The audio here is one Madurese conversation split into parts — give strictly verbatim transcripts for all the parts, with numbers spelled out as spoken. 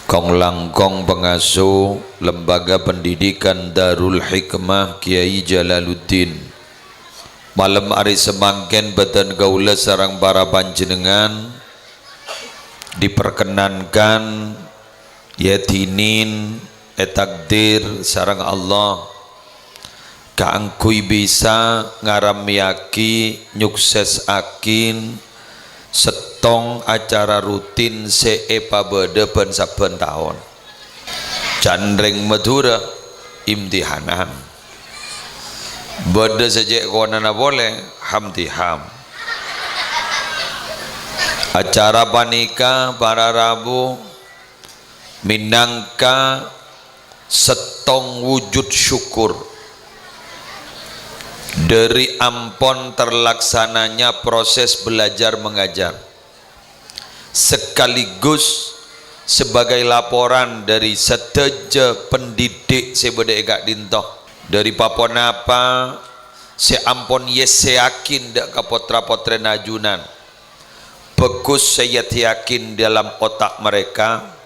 Kong-langkong pangasuh Lembaga Pendidikan Darul Hikmah Kiai Jalaluddin. Malem arè samangkèn bâdân kaulâ sareng para panjhennengngan diperkenankan, yadinin, ètakdir sareng Allah kaangghuy bisa ngarammèyaghi, nyuksèsaghi sèttong acara rutin sè èpabâdâ bân-sabbhân taon. Can rèng Madhurâ, imtihanan. Bâdâ sè cè' konana polè, hamtiham. Acara panèka para rabu mènangka sèttong wujud syukur dâri ampon terlaksananya proses belajar mengajar, sekaligus sebagai laporan dâri sadhâjâ pendidik sè bâdâ è ka'dinto, dâri pa-ponapa sè ampon èyèssèyaghi dâ' ka potra-potrèna ajunan. Bhâghus sè èyèssèyaghi dalam otak mereka,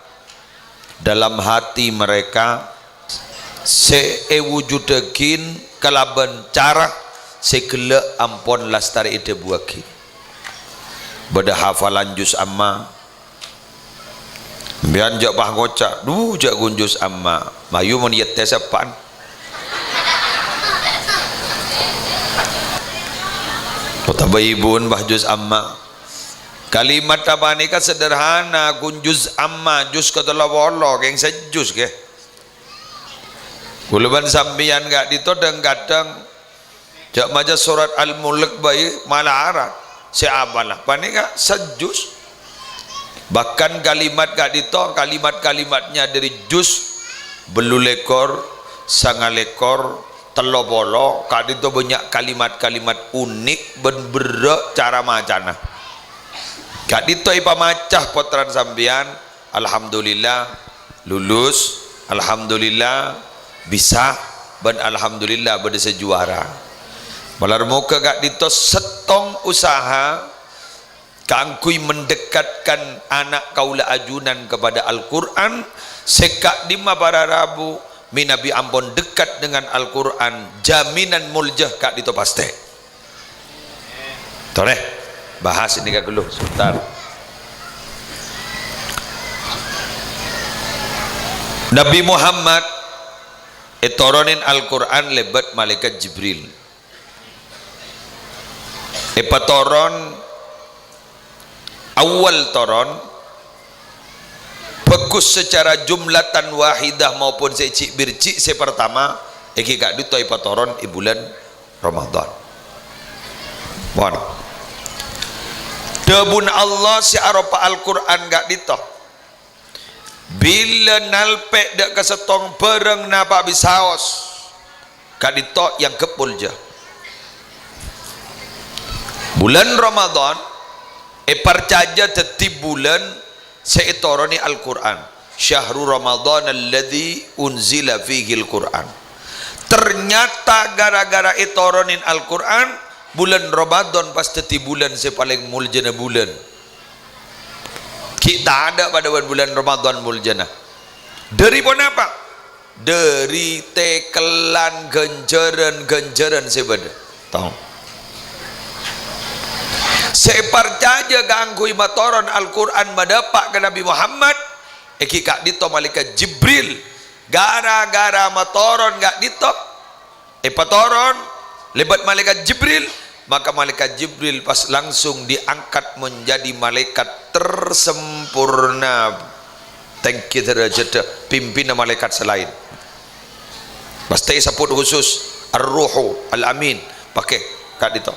dalam hati mereka, sè èwujudaghi kalabân cara sè ghellâ' ampon lastarè èdhâbuwaghi. Bâdâ hafalan juz amma. Sampèyan jhâ' pas ngoca', "Dhu, jhâ' ghun juz amma." Mayu mon yette seppa'an. Otabâ ibu'en pas juz amma. Kalimat panèka sederhana, ghun juz amma, juz katello polo, kèng sajuz, ghi. Kaulâ bân sampèyan ka'dinto dhâng-kadhâng jhâ' maca surat Al-Mulk bhâi malarat. Sè apala? Panèka sajuz. Bahkan kalimat ka'dinto, kalimat-kalimatnya dâri juz bâllu lèkor, sanga lèkor, tello polo, ka'dinto bânnya' kalimat-kalimat unik bân berrâ' cara macana. Ka'dinto èpamaca pottrana sampèyan, alhamdulillah lulus, alhamdulillah bisa, bân alhamdulillah bâdâ sè juwara. Malar moghâ ka'dinto sèttong usaha kaangghuy mendekatkan ana' kaulâ ajunan kepada Al-Qur'an, sè ka'dimma para rabu mènabi ampon dekat dengan Al-Qur'an, jaminan molja ka'dinto pastè. Torè, bahas ini ka ghâllu, sebentar. Nabi Muhammad ètoronè Al-Qur'an lèbât Malaèkat Jibril. Èpatoron, awwal toron, bhâghus secara jumlatan wahidah maupun sè cè' bârjhi' sè partama, èngghi ka'dinto èpatoron è bulân Ramadan. Mon. Dhâbuna Allah sè aropa Al-Qur'an ka'dinto, "Bilâ nalpè' dâ' ka sèttong bhârâng napa' bisaos, ka'dinto èangghep molja." Bulân Ramadan èparcajâ dhâddhi bulân sè ètoronè Al-Qur'an. "Syahru Ramadan alladzi unzila fihil Qur'an." Ternyata gara-gara ètoronè Al-Qur'an, bulân Ramadan pas dhâddhi bulân sè palèng moljâna bulân. Ghi' tadâ' padâ bân bulân Ramadan moljâna. Dâri ponapa? Dâri tèkellan ghânjhârân-ghânjhârân sè bâdâ. Tong. Sè èparcajâ kaangghuy matoron Al-Qur'an madâpa' ka Nabi Muhammad, èngghi ka'dinto Malaèkat Jibril. Gara-gara matoron ka'dinto, èpatoron lèbât Malaèkat Jibril, maka Malaèkat Jibril pas langsung diangkat menjadi malaikat tersempurna, tèngghi dârâjâddhâ, pimpinna malaèkat sè laèn. Pastè èsebbhut khusus Ar-Ruhu Al-Amin, pakkè ka'dinto.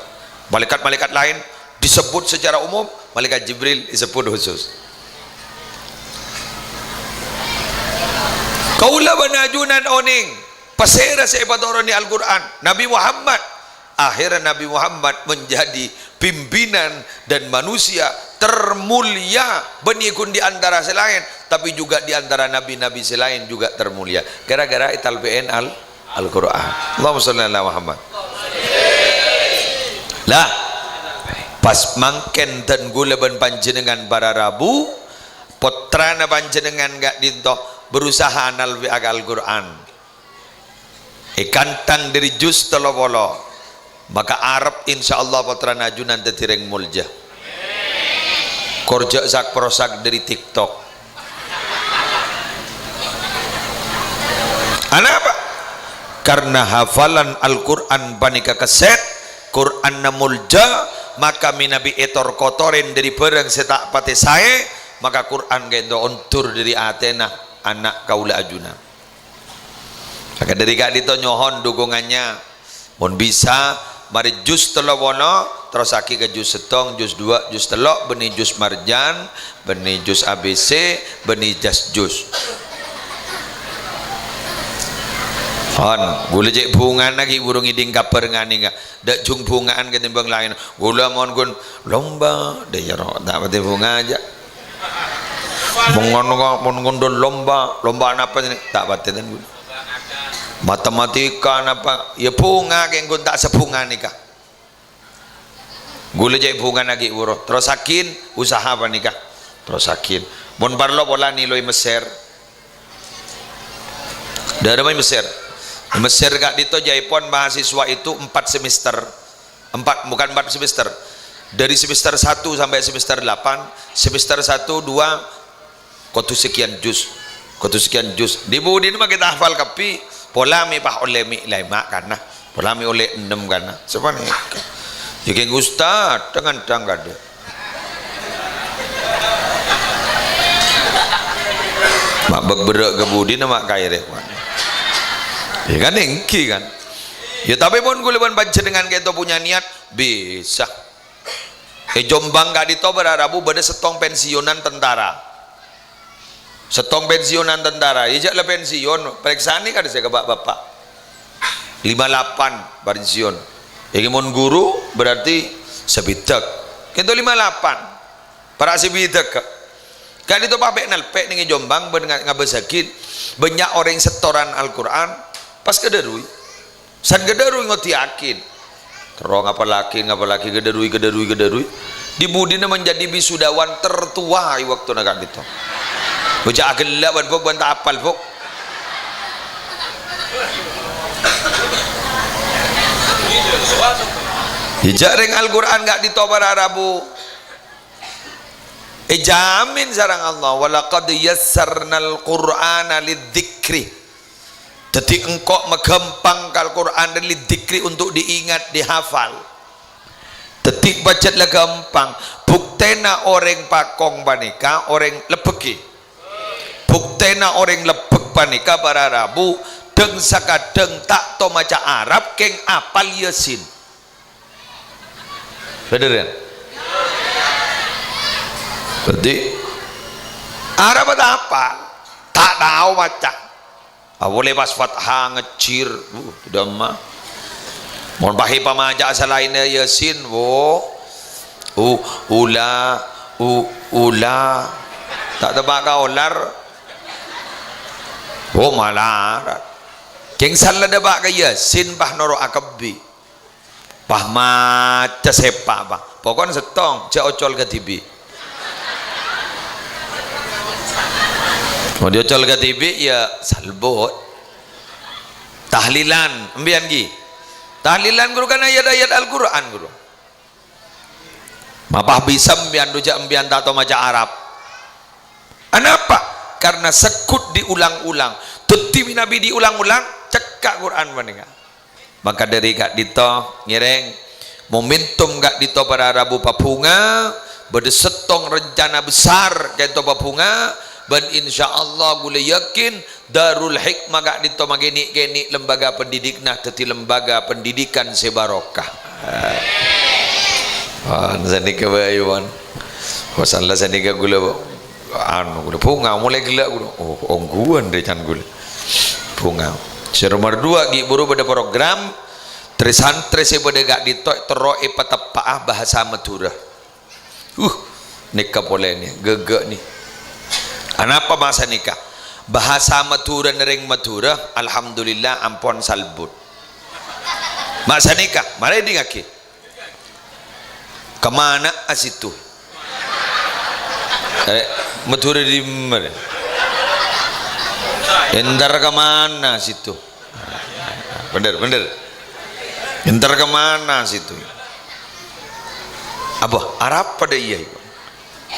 Malaèkat-malaèkat laèn disebbhut secara umum, Malaèkat Jibril èsebbhut khusus. Kaulâ bân ajunan onèng, pasèra sè èpatoronè Al-Qur'an? Nabi Muhammad. Akhirnya Nabi Muhammad menjadi pimpinan dan manusia termulia, bânnè ghun di antara sè laèn, tapi juga di antara nabi-nabi sè laèn juga termulia. Gara-gara ètalpè'è Al-, Al-Qur'an. Allahumma shalli ala Muhammad. Lah, pas mangkèn dân kaulâ bân panjhennengngan para rabu, pottrana panjhennengngan ka'dhinto berusaha nalbi'a ka Al-Qur'an. Èkantang dhâri juz tello polo, maka arep insyaallah pottrana ajunan dhâddhi rèng molja. Kor jhâ' sak-prosak dhâri TikTok. Anapa? Karna hafalan Al-Qur'an panèka kèsèt, Qur'anna molja, maka mènabi ètor-kotorè dhâri bhârâng sè ta' patè saè, maka Qur'an ka'dhinto ondur dhâri atèna ana' kaulâ ajunan. Maka dhâri ka'dhinto nyohon dhukungannya. Mon bisa, marè juz tello polo, terrossaghi ka juz sèttong, juz duwâ', juz tello', bânnè juz marjan, bânnè juz A B C, bânnè juz-juz. Hon, ghulâ cè' bhungana ghi' bhuru ngèdhing kabhâr nganènga. Dâ' jung bhunga'an katèmbhâng laèn. Ghulâ mon ghun lomba, dhâ' iyâ ro, ta' patè bhunga jhâ'. Mon ngono kok, mon ngondhul lomba, lomba napa nèka? Ta' patè ten, Bu. Matematika napa? Ya bhunga kèng ghun ta' sabhunga nèka. Ghulâ cè' bhungana ghi' bhuru. Terrossaghin usaha panèka. Terrossaghin. Mon parlo pola nilai Messer. Dhârâmma è Messer. È Messer ka'dhinto jhâèpon mahasiswa itu empat semester. Empat, bukan empat semester. Dari semester satu sampai semester delapan, semester satu, dua, kodhu sekian juz. Kodhu sekian juz. Di budina ma' ghi' ta' hafal kabbhi, pola mè' pas ollè mè' lèma' kana. Pola mè' ollè ennem kana. Sapanèka. Ya kèng ustad, dhâng-andhâng kadhâ'. Ma' bâk berrâ' ka budina ma' kaèrè, Wan. Ya kan, èngghi kan. Ya, tapè mon ghulâ bân panjhennengngan kèto punya niat, bisa. È Jombang ka'dhinto bârâ' rabu bâdâ sèttong pensiunan tentara. Sèttong pensiunan tentara, ya jhâ' la pensiun, parèksanè kan sè ka bâ'-bâpa'. Lima lapan pensiun. Èngghi mon guru berarti sabidhâk. Kènto lima lapan. Para' sè bidhâk, Ka'. Ka'dhinto papè' nalpè' nèng è Jombang bân nga-, ngabâssaghi bânnya' orèng sètoran Al-Qur'an, pas kadhâruwi. San kadhâruwi ngodiyaghi. Terro ngapallaghi, ngapallaghi, kadhâruwi, kadhâruwi, kadhâruwi. Di budina menjadi wisudawan tertua è bâktona ka'dhinto. Bâca aghellâ' bân, Bu', bân ta' apal, Bu'. Jhâ' rèng Al-Qur'an ka'dhinto para' rabu. Èjamin sareng Allah, "Wa laqad yassarnal Qur'ana lidzikri." Dhâddhi engko' maghâmpang ka Al-Qur'an dan lidzikri untuk diingat, dihafal. Dhâddhi pajhât la ghâmpang. Buktèna orèng pakong panèka orèng lebbhek. Buktèna orèng lebbhek panèka para' rabu, dhâng-sakadhâng ta' tao maca Arab kèng apal Yasin. Bhender, ya? Dhâddhi, Arab ta' apal, ta' tao maca. Apolè pas fathah ngejjir, uh, dhâmma. Mon pas èpamaca salaènna Yasin, wo, u-, ula, u-, ula. Ta' teppa' ka olar. Wo, malarat. Kèng san la teppa' ka Yasin, pas noro' akabbhi. Pas maca sèpa', Pak. Pokokna sèttong, jhâ' ocol kadhibi'. Mon diocol kadhibi', ya salbut. Tahlilan, empèyan ghi. Tahlilan, ghuru, kan ayat-ayat Al-Qur'an, ghuru. Mapah bisa empèyan, dhu jhâ' empèyan ta' tao maca Arab. Anapa? Karena seggut diulang-ulang. Dhâddhi mènabi diulang-ulang, cekka' Qur'an panèka. Maka dhâri ka'dhinto ngèrèng momentum ka'dhinto para' rabu pabhunga, bâdâ sèttong rencana besar ka'dhinto pabhunga, bân insyaallah ghulâ yakin Darul Hikmah ka'dhinto makènè'-kènè' lembaga pendidikna dhâddhi lembaga pendidikan sè barokah. Ah, sanèka bhâi, pon. Masalah sanèka ghulâ, anu, ghulâ bhunga, molaè ghellâ' ghulâ. Oh, ongghuwân rè can ghulâ. Bhunga. Sè nomer dua, ghi' bhuru bâdâ program, trè-santrè sè bâdâ ka'dhinto terro èpateppa'a bhâsa Madhurâ. Uh, nèka polè nè, ghâghâ nè. Anapa masa nèka? Bhâsa Madhurâna rèng Madhurâ, alhamdulillah, ampon salbut. Masa nèka, marè èdingngaghi. Kemana situ? Eh, Madhurâ dimma? Entar ka mana situ? Bener, bener. Entar ka mana situ? Apa? Arapa dâ' iyâ, iko?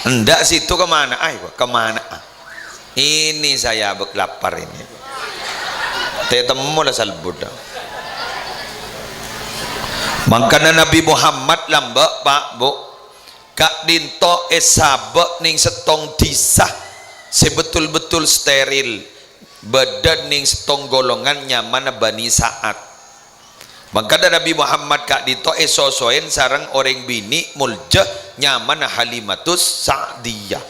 Endak, situ ke mana? Ah, iko, ke mana? Ah. Ini saya be-, lapar ini. Tè temmo la salbut. Mangkana Nabi Muhammad lambâ', Pak, Bu. Ka'dinto èsabâ' nèng sèttong dhisa sè betul-betul steril, bâdâ nèng sèttong golongan nyamana Bani Sa'ad. Mangkana Nabi Muhammad ka'dinto èsosoèn sareng orèng binè' molja nyamana Halimatus Sa'diyah.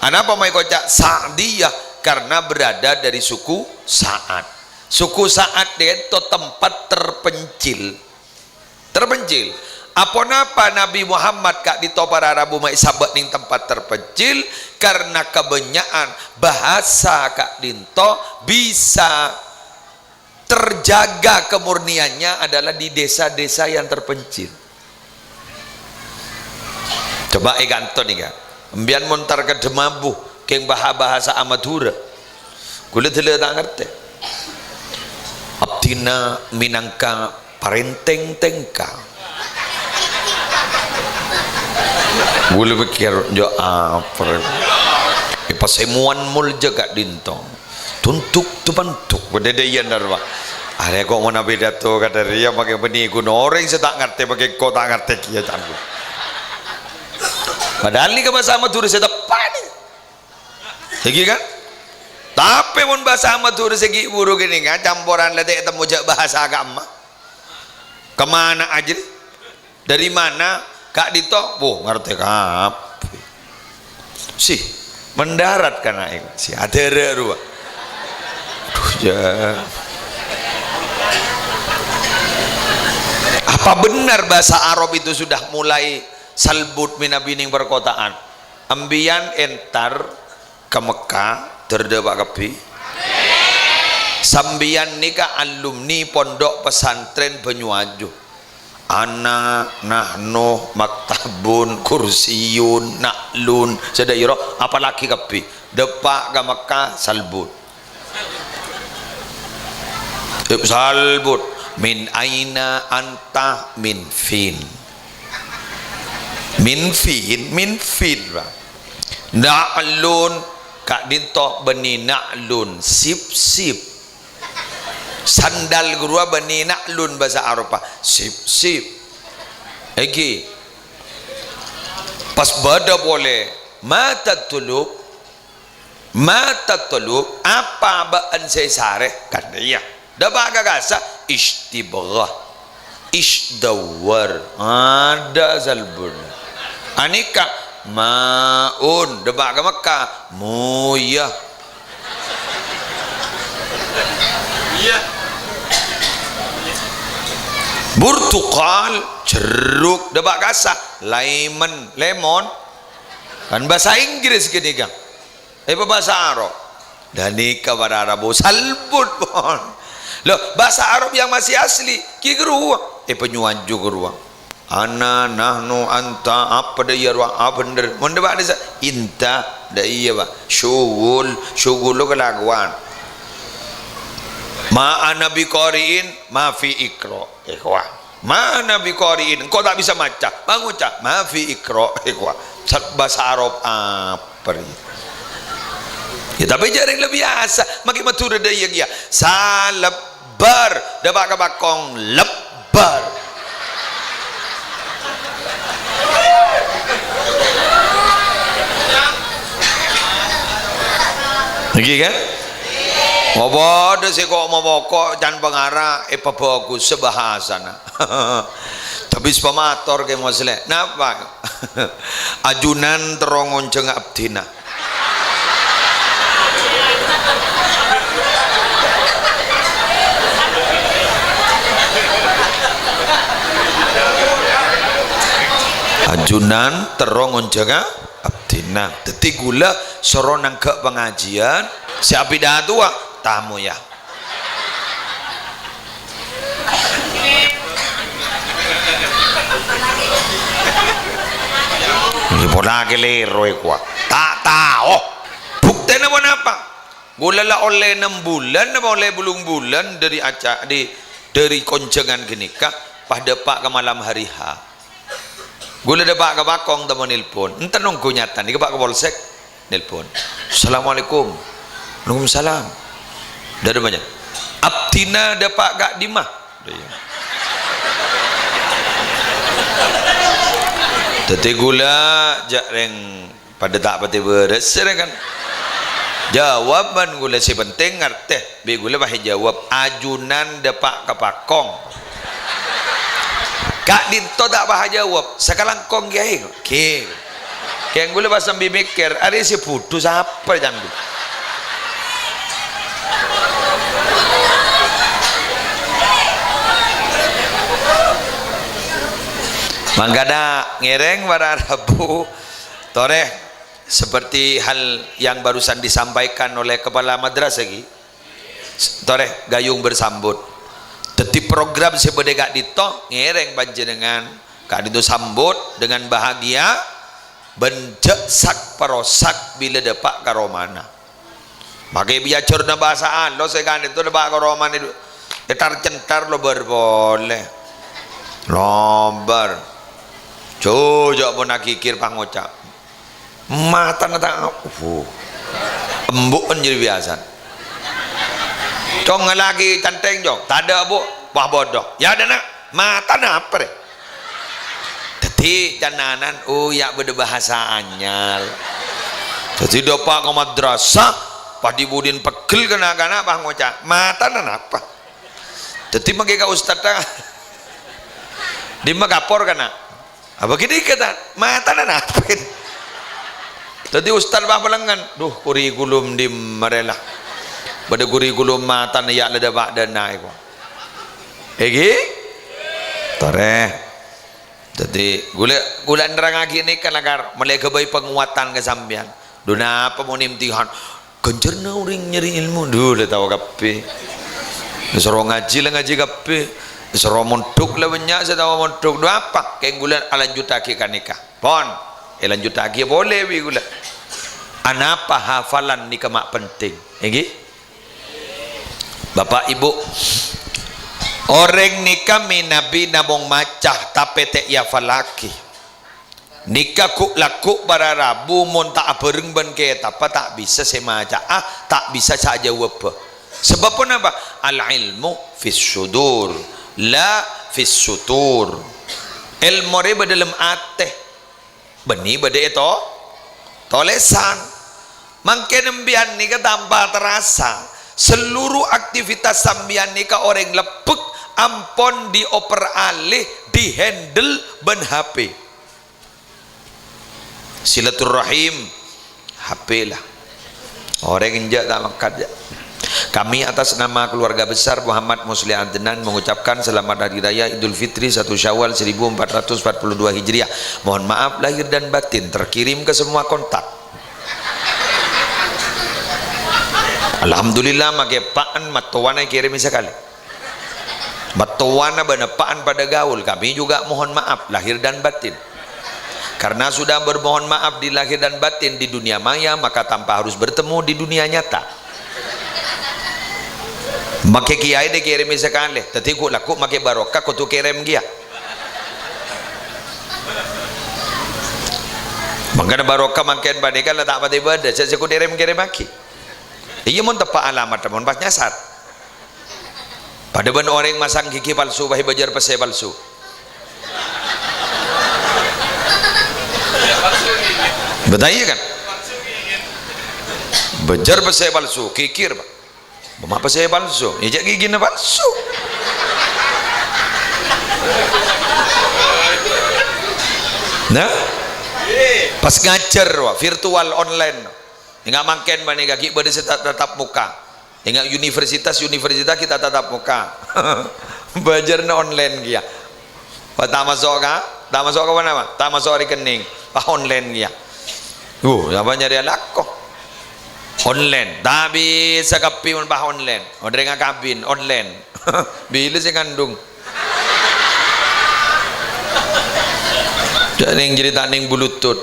Anapa ma' èkoca' Sa'diyah? Karena berada dari suku Sa'ad. Suku Sa'ad dâ' ènto tempat terpencil. Terpencil. Aponapa Nabi Muhammad ka'dinto para rabu ma' èsabâ' nèng tempat terpencil? Karena kebanyakan bahasa ka'dinto bisa terjaga kemurniannya adalah di desa-desa yang terpencil. Coba è ka'dinto nèka. Embiyan mon tar ka Demabu, kèng bâ-, bhâsa Madhurâ. Kaulâ dâlâ ta' ngartè. Abdhina mènangka parèntèng tèngka. Kaulâ pèkkèr, "Jâ' apa rè?" È pasèmowan molja ka'dinto. Tunduk tu panduk, bâdâ dâ' iyâ, Narwa. Arè ko' mona pidato kadâ' rèya, makè bânnè ghun orèng sè ta' ngartè, makè engko' ta' ngartè kèya, ca'na. Padahal nèka bhâsa Madhurâ sè teppa'na. Èngghi, kan? Tapè mon bhâsa Madhurâ sè ghi' bhuru kènèngan, camporan la tè' temmo jâ' bhâsa ka'emma. Kemana aja? Dari mana? Ka'dinto? Wuh, ngartè kabbhi. Sih, mendarat ka naèng. Sih, adârâ rowa. Aduh, ya. Apa benar bahasa Arab itu sudah mulai salbut mènabi nèng perkotaan? Embiyan entar ka Mekka, dâr dâpa' kabbhi. Sambiyan nèka alumni Pondok Pesantren Banyuwanju. Ana, nahnu, maktabun, kursiyun, na'lun, sè dâ' iyâ ro, apalagi kabbhi. Dâpa' ka Mekka, salbut. Ep, salbut. Min aina anta? Min fin. Min fin, min fin, Pak. Na'lun, ka'dinto bânnè na'lun, sip-sip. Sandal ghâruwa bânnè na'lun bhâsa Arabba, sip-sip. Èngghi. Pas bâdâ polè, ma tatlub? Ma tatlub, apa bâ'ân sè èsarè? Kan iyâ. Dâpa' ka kassa', istibghah. Isdawwar. Adâ' salbun. Anèka, ma'un. Dâpa' ka Mekka, moyâ. Burtukal, jeruk. Dâpa' kassa', lemon. Lemon. Kan bhâsa Inggris ghânèka. Èpabhâsa Arab. Ghânèka para Arab salbut, pon. Loh, bahasa Arab yang masih asli, ghi' ghâruwa. È Banyuwanju ghâruwa. Ana, nahnu, anta, apa dâ' iyâ rowa, apa bhender. Mon dâpa' dissa', inta, dâ' iyâ, Pak. Syughul, syughul lo kelakuan. Ma ana biqari'in, ma fi iqra'. Ikhwa. Ma ana biqari'in, engko' ta' bisa maca. Mangoca', ma fi iqra', ikhwa. Sa-, bhâsa Arab apa rè? Yâ, tapè jhâ' rèng la biyasa. Makè Madhurâ dâ' iyâ kèya. Salebbar, dâpa' ka bâkong, lebbar. Èngghi, kan? Apa dâ' sè ko' mapokok can pangara èpabhâghus bhâsana. Tapè sè pamator Kè Mosleh. Napa? Ajunan terro ngonjhânga abdhina. Ajunan terro ngonjhânga abdhina. Dhâddhi ghulâ soro nangghâ' pangajiân, sè apidatowa tamoyâ. Ini pola kalèro iku, ah. Ta' tao Ponapa? Ghulâ la ollè nem bulân apa ollè bâllung bulân dhâri aca-, di-, dhâri konjhângan ghânèka, pas dâpa' ka malam hari H. Ghulâ dâpa' ka Pakong, temmo nelpon. Enten ongghu nyata nèka, Pak Kapolsek. Nelpon. "Assalamualaikum." "Waalaikumsalam." "Dâri bâ'na?" "Abdhina dâpa' ka'dimma?" Dhâddhi ghulâ jhâ' rèng padâ ta' patè bârâs, sèrè kan. Jâwâbhân ghulâ sè pentèng ngartè, bi' ghulâ pas èjâwâb, "Ajunan dâpa' ka Pakong." Ka'dinto ta' pas ajâwâb, sakalangkong kèyaè, kè. Kèng ghulâ pas sambi mèkkèr, arè sè budhu sapa, ca'na ghulâ. Mangkana ngèrèng para rabu, torè, seperti hal yang barusan disampaikan oleh kepala madrasah, ghi. Torè, gayung bersambut. Dhâddhi, program sè bâdâ ka'dinto, ngèrèng panjhennengan ka'dinto sambut dengan bahagia, bân jhâ' sak-parosak bilâ dâpa' ka romana. Makè bi' ajhârna bhâsa alos sè ka'dinto dâpa' ka romana, ètar-cèntar lobâr polè. Lobâr. Jhâ' jhâ' pon aghigir pas ngoca'. Matana ta', uh, embu'en jârèya biyasana. Cong, ngallaghi cantèng, Cong. Tadâ', Bu'. Wah, bodoh. Ya, dâna. Matana apa, rè? Dhâddhi, cananan, oh, ya, bâdâ bhâsa anyar. Dhâddhi, dâpa' ka madrasah, pas di-budina pegghel na'-kana', pas ngoca', "Matana napa?" Dhâddhi, mangkè ka ustadz, ta? Dimma kapor, kana'? Apa ghânèka, ta? Matana napa? Dhâddhi ustad pas palengngan, "Duh, kurikulum dimma rè la? Bâdâ kurikulum matana ya' la dâpa' dâna èko." Èngghi? Torè. Dhâddhi, ghulâ, ghulâ nerrangngaghi nèka lakar, mellè èghâbây pangowadhân ka sampèyan. Dhu napa mon imtihan? Ghânjhârânna orèng nyarè èlmo, dhu, la tao kabbhi. Èsoro ngajhi, la ngajhi kabbhi. Èsoro mondhuk, la bânnya' sè tao mondhuk. Dhu apa? Kèng ghulâ alanjhuttaghi ka nèka. Pon, èlanjhuttaghi polè bi' ghulâ. Anapa hafalan nèka ma' penting? Èngghi? Bapa', Ibu, orèng nèka mènabi namong maca, tapè ta' èhafallaghi. Nèka ghu'-lagghu' para rabu mon ta' abhâreng bân kètabbhâ ta' bisa sè maca'a, ta' bisa sè ajâwâbbhâ. Sabâb ponapa? Al-ilmu fis sudur, la fis sutur. Èlmo rè bâdâ dâlem atè, bânnè bâdâ è to-, tolèsan. Mangkèn sampèyan nèka tanpa terasa, seluruh aktivitas sampèyan nèka orèng lebbek ampon dioper alih, dihandle bân H P. Silaturrahim, H P la. Orèng enjâ' ta' mangkat, jâ'. Kami atas nama keluarga besar Muhammad Musleh Adnan mengucapkan selamat Hari Raya Idul Fitri satu Syawal seribu empat ratus empat puluh dua Hijriah. Mohon maaf lahir dan batin, terkirim ke semua kontak. Alhamdulillah, makè eppa'en mattowana èkèrèmè sakalè. Mattowana bân eppa'en padâ gaul, kami juga mohon maaf lahir dan batin. Karena sudah bermohon maaf di lahir dan batin di dunia maya, maka tanpa harus bertemu di dunia nyata. Makè kèyaè èkèrèmè sakalè, dhâddhi ghu'-lagghu' makè barokah kodhu kèrèm kèya. Mangkana barokah mangkèn panèka la ta' patè bâdâ, sè, sè kodhu kèrèm-kèrèmmaghi. Iyâ, mon teppa' alamat, mon pas nyasar. Padâ bân orèng masang gigi palsu, pas èbâjâr pèssè palsu. Bâdâ iyâ, kan? Bâjâr pèssè palsu, ghighir, Pak. Bâ' ma' pèssè palsu, iyâ jhâ' gigina palsu. Nah, pas ngajhâr, wah, virtual online. Ènga' mangkèn panèka ghi' bâdâ sè ta-, tatap muka. Ènga' universitas-universitas kita tatap muka. Bâjârna online kèya. Wah, ta' maso' ka, ta' maso' ka ponapa? Ta' maso' rekening. Pas online kèya. Wuh, sapa nyarè alako? Online. Ta' bisa kabbhi mon pas online. Orèng akabin online. Bilâ sè ngandung? Jhâ' nèng jârèya ta' nèng bulutut.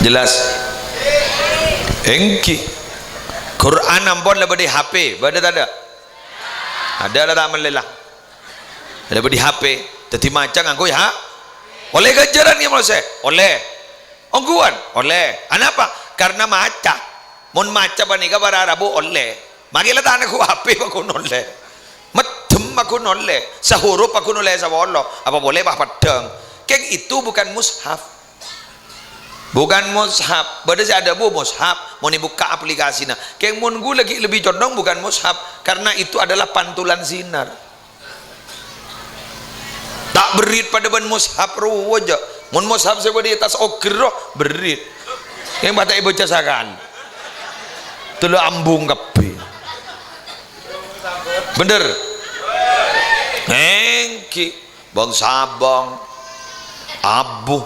Jelas? Èngghi. Qur'an ampon la bâdâ è H P, bâdâ tadâ'? Adâ' la ta' mellè la? La bâdâ è H P. Dhâddhi maca ngangghuy ha-, ollè ghânjhârân ghi, Mose? Ollè. Ongghuwân? Ollè. Anapa? Karena maca. Mon maca panèka para rabu ollè. Makè la ta' ngangghuy H P paggun ollè. Mèddhem paggun ollè. Sahurup paggun ollè sapolo. Apa polè pas peddhâng. Kèng itu bukan mushaf. Bukan mushaf. Bâdâ sè adhâbu mushaf. Mon èbukka' aplikasina. Kèng mon ghulâ ghi' lebbi condong bukan mushaf. Karena itu adalah pantulan sinar. Ta' berrit padâ bân mushaf rowa jâ'. Mon mushaf sè bâdâ è attas oger rowa, berrit. Kèng patè èbâca sakalè. Tella' ambung kabbhi. Bhender? Èngghi. Bâng-sabâng. Abu.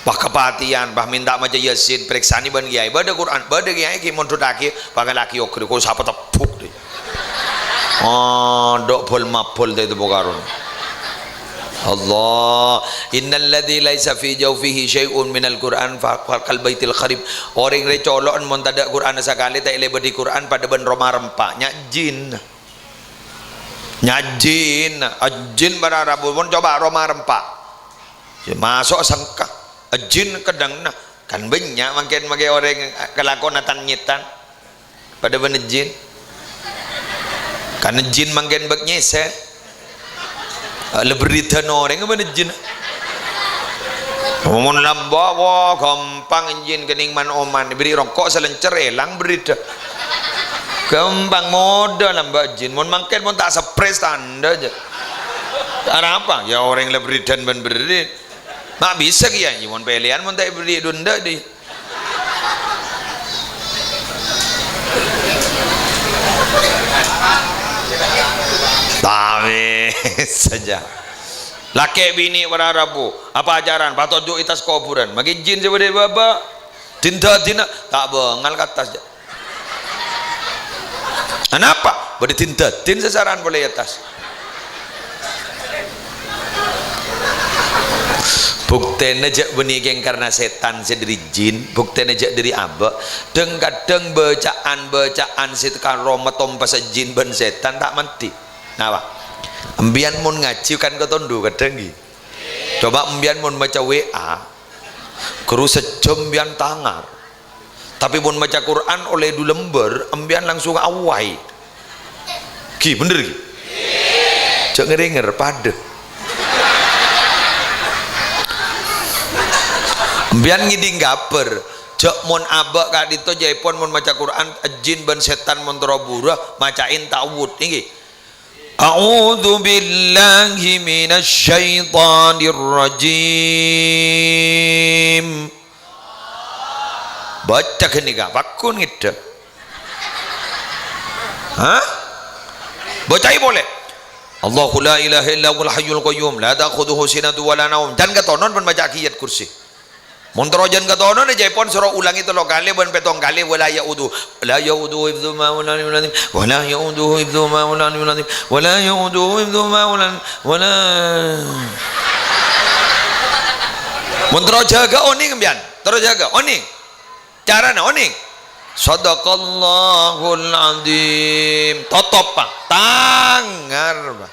Pas kapatèyan, pas mènta maca Yasin, parèksanè bân kèyaè. Bâdâ Qur'an, bâdâ kèyaè ghi' mondhudhâghi, pangghâllâghi oger, kok sapa tebbhuk, dhi. Adâ' bhâl-mabhâl ta' ètebbhu karon. Allah, "Innal ladzi laisa fi jaufihi syai'un minal Qur'an fa, fa kal baitil kharib." Orèng rè colo'en mon tadâ' Qur'anna sakalè, ta' èlèbâdhi Qur'an padâ bân roma rempa', nya' jin. Nya' jin, jin para rabu, mon coba roma rempa'. Sè maso' sengka, jin kennengnganna. Kan bânnya' mangkèn makè orèng kalakowanna tan-nyètan. Padâ bân jin. Kan jin mangkèn bâk nyèsè. La berridhâna orèng bân jin. Mon lambâ', wah, ghâmpang jin kennèng man-oman. Èbèrri' roko' salèncèr, èlang berridhâ. Ghâmpang, modâ lambâ' jin. Mon mangkèn, mon ta' stres, tandhâ jâ. Arapa? Ya, orèng la berridhân bân berri'. Ma' bisa kèya, mon pèlèyan mon ta' èbèrri' dundâ', dhi. Tapè sajâ. Lakè' binè' para rabu, apa ajaran? Patojjhu' è attas kobhurân. Makè jin sè bâdâ è bâbâ. Din-dâdinna, ta' bângal ka attas, jâ. Anapa? Bâdâ din-dâdin sasaran polè è attas. Buktèna jâ' bânnè kèng karna sètan sè dâri jin, buktèna jâ' dâri abâ'. Dhâng-kadhâng bâca'an-bâca'an sè karo matompassa jin bân sètan ta' mandhi. Napa? Empèyan mon ngajhi kan katondhu kadhâng, ghi. Coba empèyan mon maca W A, ghuru sajjhâm empèyan tangar. Tapè mon maca Qur'an ollè du lembâr, empèyan langsung awai. Ghi, bhender, ghi? Jâ' ngèrèngèr, padâ. Empèyan ngèdhing kabhâr, jâ' mon abâ' ka'dinto jâèpon mon maca Qur'an, jin bân sètan mon terro buru, macaè ta'awudz, èngghi. A'udzu billahi minasy syaithanir rajim. Baca ghânèka, pagghun ngèdhâ. Hah? Bacaè polè. Allahu la ilaha illa huwal hayyul qayyum, la ta'khudzuhu sinatun wa la naum. Jân katonon bân maca Ayat Kursi. Mon terro jân katonon, jâèpon soro ulangè tello kalè bân pèttong kalè, "Wa la ya'udu, la ya'udu hifdzuhuma wa la ya'udu hifdzuhuma wa la ya'udu hifdzuhuma wa la ya'udu hifdzuhuma wa la," wa la. Mon terro jâgâ, onèng empèyan. Terro jâgâ, onèng. Carana onèng. Shadaqallahul adzim. Totop, Pak. Tangar, Pak.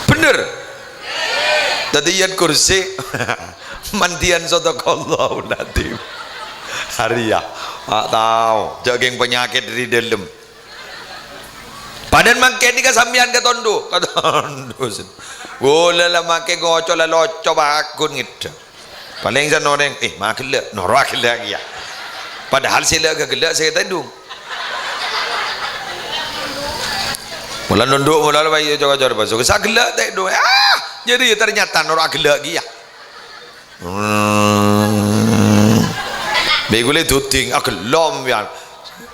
Bhender. Dhâddhi Ayat Kursi. Mandhiyân Shadaqallahul adzim. Arèya. Ma' tao. Jâ' kèng panyakèt dâri dâlem. Padahal mangkèn nèka sampèyan katondhu. Katondhu. Ghulâ la makè ngoco' la loco pagghun ngèdhâ. Palèng sè orèng, "Eh, ma' ghellâ', noro' aghellâ' kèya." Padahal sè la ghellâ' sè tèdung. Mula nondhu', mula la, "Ayo, coba, coba, coba." Sè ghellâ' tèdung. Ah, jârèya ternyata noro' aghellâ' kèya. Hmm. Bâ' ghulâ èduding, aghellâ' empèyan.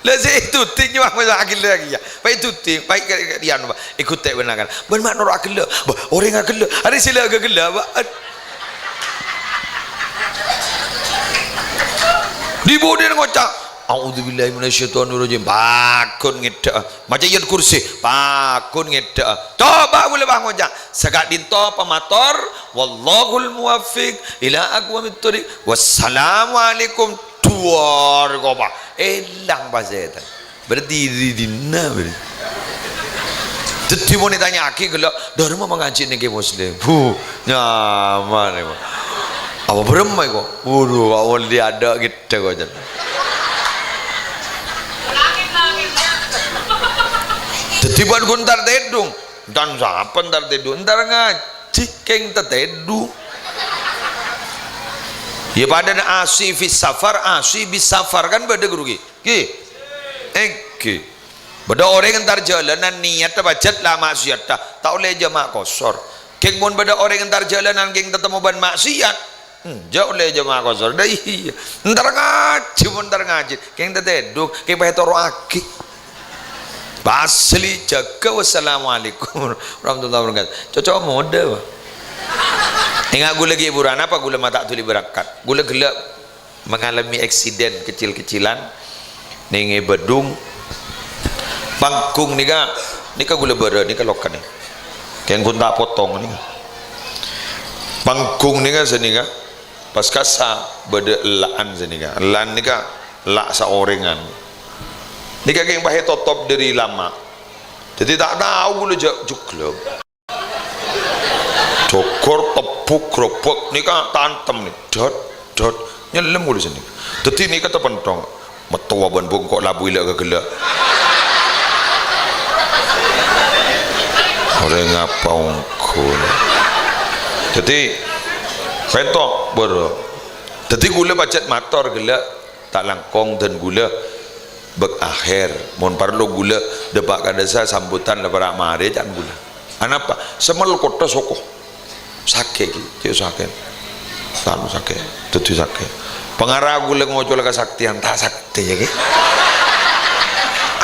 La sè èduding nyamana aghellâ' kèya. Bâ' èduding, bâ' kè-, kè-, kèyan, Pak. Èghutè' bân akan. "Bân ma' noro' aghellâ'." "Bâ, orèng aghellâ'. Arèya sè la aghellâ', Pak." Di-budina ngoca', A'udzubillahi minasyaitonirrajim. Paggun ngedda'a. Maca Ayatul Kursi. Paggun ngedda'a. Coba kaulâ pas ngoca'. Saka'dinto pamator. Wallahul muwaffiq ila aqwamit thoriq. Wassalamualaikum. Duwâr kopa. Èlang pas sètan. Berarti di dinna berarti. Dhâddhi mon ètanya'aghi ghellâ', "Dârâmma mangajhi nèng Kè Muslim?" Huh, nyaman, ya, Pak. Apa bârâmma, kok? Waduh, Pak Wali ada' ghi. Cek wajan. Dhâddhi bân ghun entar tèdung. Entar sapa entar tèdung? Entar ngajhi kèng tatèdung. Ya padâna asi fis safar, asi bis safar kan bâdâ ghuru ghi. Ghi. Èngghi. Bâdâ orèng entar jhâlânan niyatta pajhât la maksiyatta, ta' ollè jamaah qosor. Kèng mon bâdâ orèng entar jhâlânan kèng tatemmo bân maksiat, enjâ' ollè jamaah qosor. Dâ iyâ. Entar ngajhi, mon entar ngajhi. Kèng tatèdung, kèng pas ètoro'aghi. Asli jâgâ, wassalamualaikum warahmatullahi wabarakatuh. Cocok modâ, Pak. Enga' ghulâ ghi' hiburan apa ghulâ ma' ta' dhuli berangkat. Ghulâ ghellâ' mengalami eksiden kecil-kecilan nèng è Badung. Panggung nèka, nèka ghulâ bârâ nèka lokanè. Kèng ghun ta' potong nèka. Panggung nèka sanèka pas kassa bâdâ ella'an sanèka. Ella'an nèka ella' saorèngan. Nèka kèng pas ètotop dâri lama. Dhâddhi ta' tao ghulâ jâ' jhuglep. Jogor, tebbuk, grobak, nèka tantem nè. Dot, dot. Nyellem ghulâ sanèka. Dhâddhi nèka tapenthong. Mattowa bân bungko' labu ila' ka ghellâ'. Orèng apa ongghu. Dhâddhi, pènto, bârâ. Dhâddhi ghulâ pajhât mator ghellâ'. Ta' langkong dân ghulâ bâk akhèr. Mon parlo ghulâ dâpa' ka dâsa sambutan la para' marè can ghulâ. Anapa? Sè mèl kottha soko. Sakè' ghi, cè' sakè'. Tanu sakè', dhâddhi sakè'. Pangara ghulâ ngocola kasaktèyan, ta' saktè yâ ghi.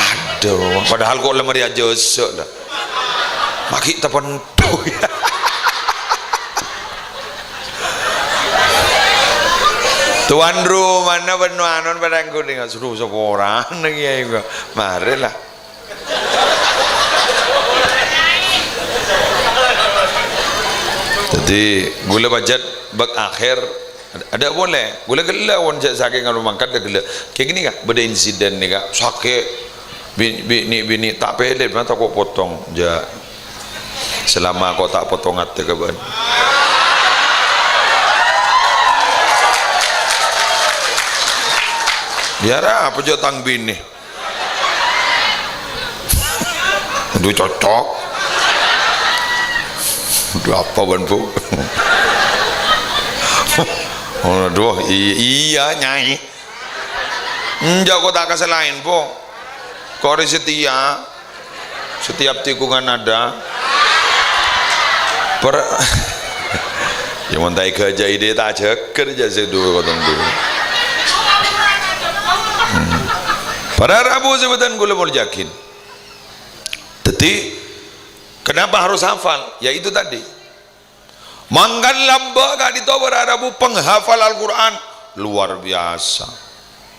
Adhu, padahal kok la marè ajâsâ la. Magi' tapenthong. Tuan rumana bân anon padâ ghulâ, suruh saporana kèyaè gua. Marè la. Dhâddhi, ghulâ pajhât bâk akhèr, adâ' polè. Ghulâ ghellâ' mon jâ' sakèng anu mangkat ghellâ'. Kèng nèka, bâdâ insiden nèka, sakè'. Bi-, binè'-binè' ta' pèlè, ma' tako' potong, jâ'. Salama ko' ta' potong atè ka bâ'na. Yâ, ra, apa jâ' tang binè? Aduh, cocok. Aduh, apa bân, Bu? Aduh, i-, iyâ, Nyai. Enjâ' ko' ta' kasalaèn, Po. Ko' rè setia. Setiap tikungan ada. Per-, yâ, mon ta' èghâjâi dâ' ta' jâgâ jâ' sè duwâ' kotong duwâ'. Hmm. Para rabu sè bhâdhân kaulâ moljâ'aghi. Dhâddhi, kenapa harus hafal? Ya itu tadi. Mangkana lambâ' ka'dinto para rabu penghafal Al-Qur'an luar biasa.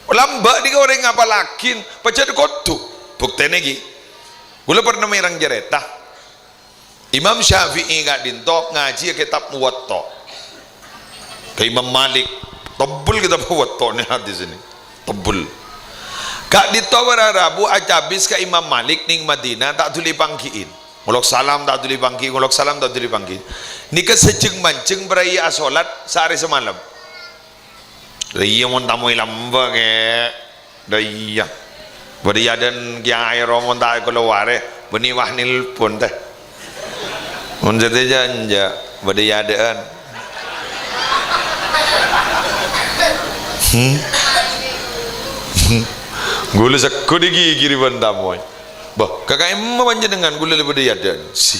Lambâ' nèka orèng ngapallaghi pajhât kodhu. Buktèna ghi. Kaulâ pernah mèreng carèta. Imam Syafi'i ka'dinto ngajhiyâ kitab Muwatta. Ka Imam Malik, tebbel kitab Muwatta nè hadis ini. Tebbel. Ka'dinto para rabu acabis ka Imam Malik nèng Madinah, ta' dhuli panggi'in. Ngolok salam ta' dhuli panggi, ngolok salam ta' dhuli panggi. Nèka sajheng-manjheng bârâi asolat saarè samalem. Dâ iyâ mon tamoy lambâ', Kè. Dâ iyâ. Bâdâ è adâ'ân kèyaè rowa mon ta' èkalowarè, bânnè wah nelpon, tè. Mon satèya jâ' enjâ', bâdâ è adâ'ân. Hmm? Hmm. Ghulâ segghut è ghighiri bân tamoy. Bâh, ka ka'emma panjhennengngan ghulâ la bâdâ è adâ'ân. Si.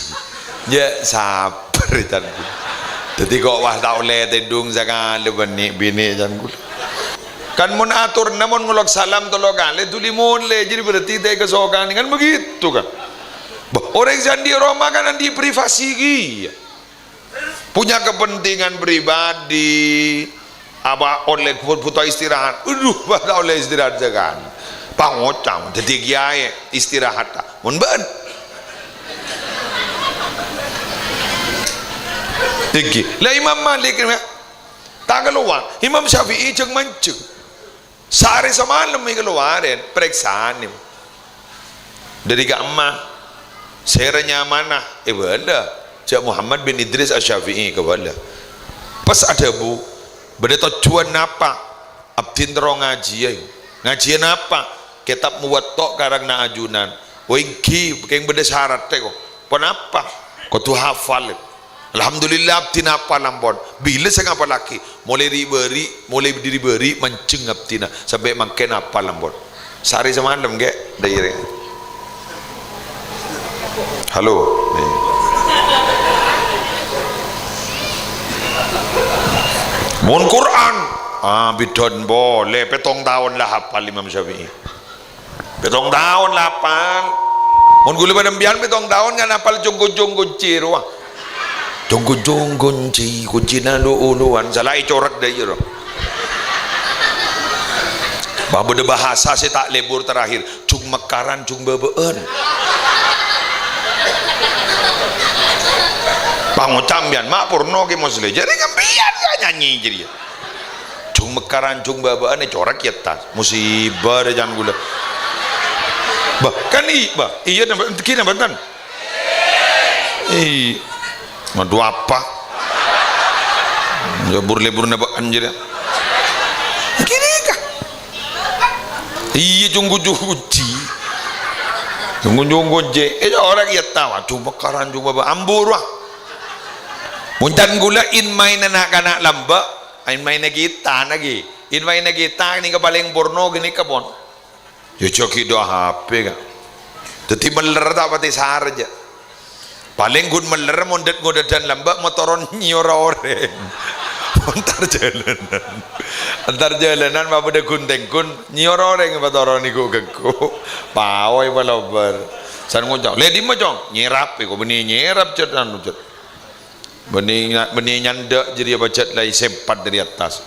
Jâ' sabâr, can ghulâ. Dhâddhi ko' wah ta' ollè tèdung sakalè bânnè binè, can ghulâ. Kan mon atorra mon ngolok salam tello kalè, dhuli molè, jadi berarti ta' èkasokanè, kan begitu, kan? Bâh, orèng sè andi' roma kan andi' privasi kèya. Punya kepentingan pribadi, Apa ollè bu-, buto istirahat? Adhu, pas ta' ollè istirahat sakalè. Pangocang, dhâddhi kiyaè, istirahat ta'. Mon bâ'ân. Iki. Lah Imam Malik, ya, ta' kalowar. Imam Syafi'i jhâng-manjhâng. Saarè samalem èkalowarè, parèksanè. Dhâri ka'emma, sèra nyamana, èbâlâ. Jhâ' Muhammad bin Idris Asy-Syafi'i kabâlâ. Pas adhâbu, "Bâdâ tojjhuwân napa?" "Abdhina terro ngajhiyâ." "Ngajhiyâ napa?" "Kètab Muwatta' karangnga ajunan." "Oh èngghi, kèng bâdâ sarat, ko'." "Ponapa?" "Kodhu hafal." "Alhamdulillah, abdhina hafal ampon." "Bilâ sè ngapallaghi?" "Molaè ri'-bâri', molaè dhâri bâri' manjheng abdhina, sampè' mangkèn hafal ampon." Saarè samalem, ghi', dhâri. Halo. Mon Qur'an, ah, bidhâna polè, pèttong taon la hafal Imam Syafi'i. Pèttong taon la apal. Mon ghulâ bân sampèyan pèttong taon kan apal jhung-ghunjhung kunci rowa. Jhung-ghunjhung kunci, kuncina lu-uluwan, sala ècorèk dhâ' iyâ, ro. Bâ-, bâdâ bhâsa sè ta' lebur terakhir, jhung mekkaran, jhung bâbâ'ân. Pangoca' sampèyan, ma' porno Kè Moslè. Jârèya sampèyan sè nyanyi jârèya. Jhung mekkaran, jhung bâbâ'ân ècorèk è attas. Musibâ rè can ghulâ. Bâ, kan i-, bâ, iyâ napa, èngghi napa enten? I-, Madhu apa? Lebur-lebur napa anjir ya? Gini kah? Iyâ, jhung-ghunjhung kunci. Jhung-ghunjhung kunci. Ècorèk è attas, jhung mekkaran, jhung bâbâ-, ambu rowa. Mon can ghulâ in-maènna na'-kana' lambâ', in-maènna kita naghi. In-maènna kita nèka palèng porno ghânèka pon. Yâ jhâ' ghi' dâ' H P, ka'. Dhâddhi mellèr ta' patè sarè, jâ'. Palèng ghun mellèr mon dâd-ngodâdhân lambâ' matoron nyèyora orèng. Entar jhâlânan. Entar jhâlânan ma' bâdâ ghun-tèngghun, nyèyora orèng matoron ghu-ghâghu. Paoy palobâr. San ngoca', "Lè dimma, Cong?" "Nyèrap, ko' bânnè nyèrap, jât anu, jât." Bânnè nya-, bânnè nyandhâ' jârèya pajhât la èsempat dâri attas.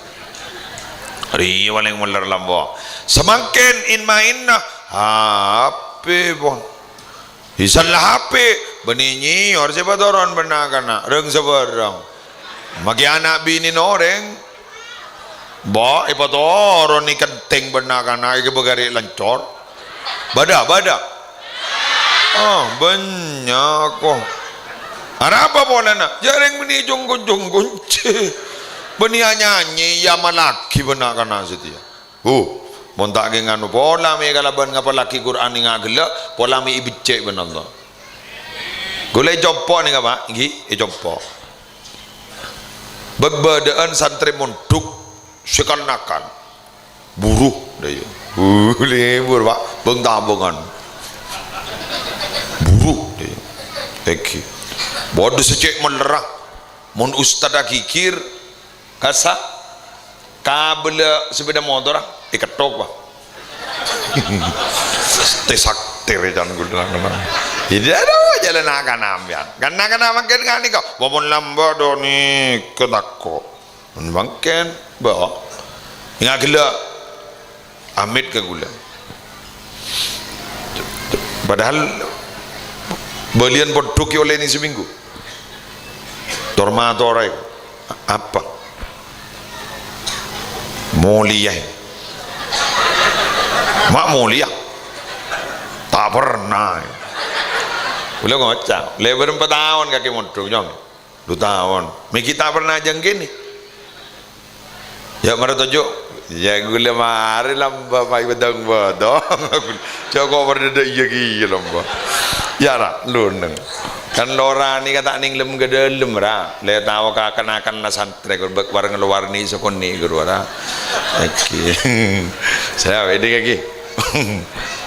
Rèya palèng mellèr lambâ'. Samangkèn in-maènna H P, pon. Isalla H P, bânnè nyèyor sè patoron bân na'-kana', rèng-sabârâng. Maghi ana' binèna orèng. Bâ, èpatoron è kentèng bân na'-kana', èghâbây ghâri' lancor. Bâdâ, bâdâ. Ah, bânnya', ko'. Arapa polana? Jârèng bânnè jhung-ghunjhung kunci. Bânnè anyanyè, èamallaghi bân na'-kana' satèya. Huh, mon ta' kèng anu, pola mè' kalabân ngapallaghi Qur'an ènga' ghellâ', pola mè' èbeccè' bân Allah. Ghulâ ècompo' nèka, Pa', èngghi, ècompo'. Bâ-, bâdâ'ân santrè mondhuk sè kan-nakan. Buru, dâ' iyâ. Uh, lebur, Pa'. Bâng-tabângan. Buru, dâ' iyâ. Èngghi. Bâdâ sè cè' mellèra. Mon ustadda ghighir, kassa', kabellâ sepeda motor, èketthok, Pa'. Tè-saktè rè can ghulâ. Jadi, adhu, jhâlâna kana' sampèyan. Kan na'-kana' mangkèn ghânèka, mon lambâ' dâ' nèka tako'. Mon mangkèn, bâ. Ènga' ghellâ'. Amit ka ghulâ. Padahal bâliyân pondhuk ghi' ollè nèng samènggu. Tor-matorè. Apa? Molèya. Ma' molèya. Ta' pernah. Ghulâ ngoca', lebur empa' taon kakè mondhuk, Cong. Du taon. Mè' ghi' ta' pernah jhâng kènè. Yâ, mara toju'. Yâ, ghulâ marè lambâ' mayu bâdâng-bâdâng. Jhâ' ko' pernah dâ' iyâ kèya lambâ'. Yâ, ra, lunèng. Kan lora nèka ta' nèng lem ka dâlem, ra. Lè tao ka kan-nakanna santrè, ghun bâk warna-warni sakonè' ghuru, ra. Oke. Saya, ini kaki.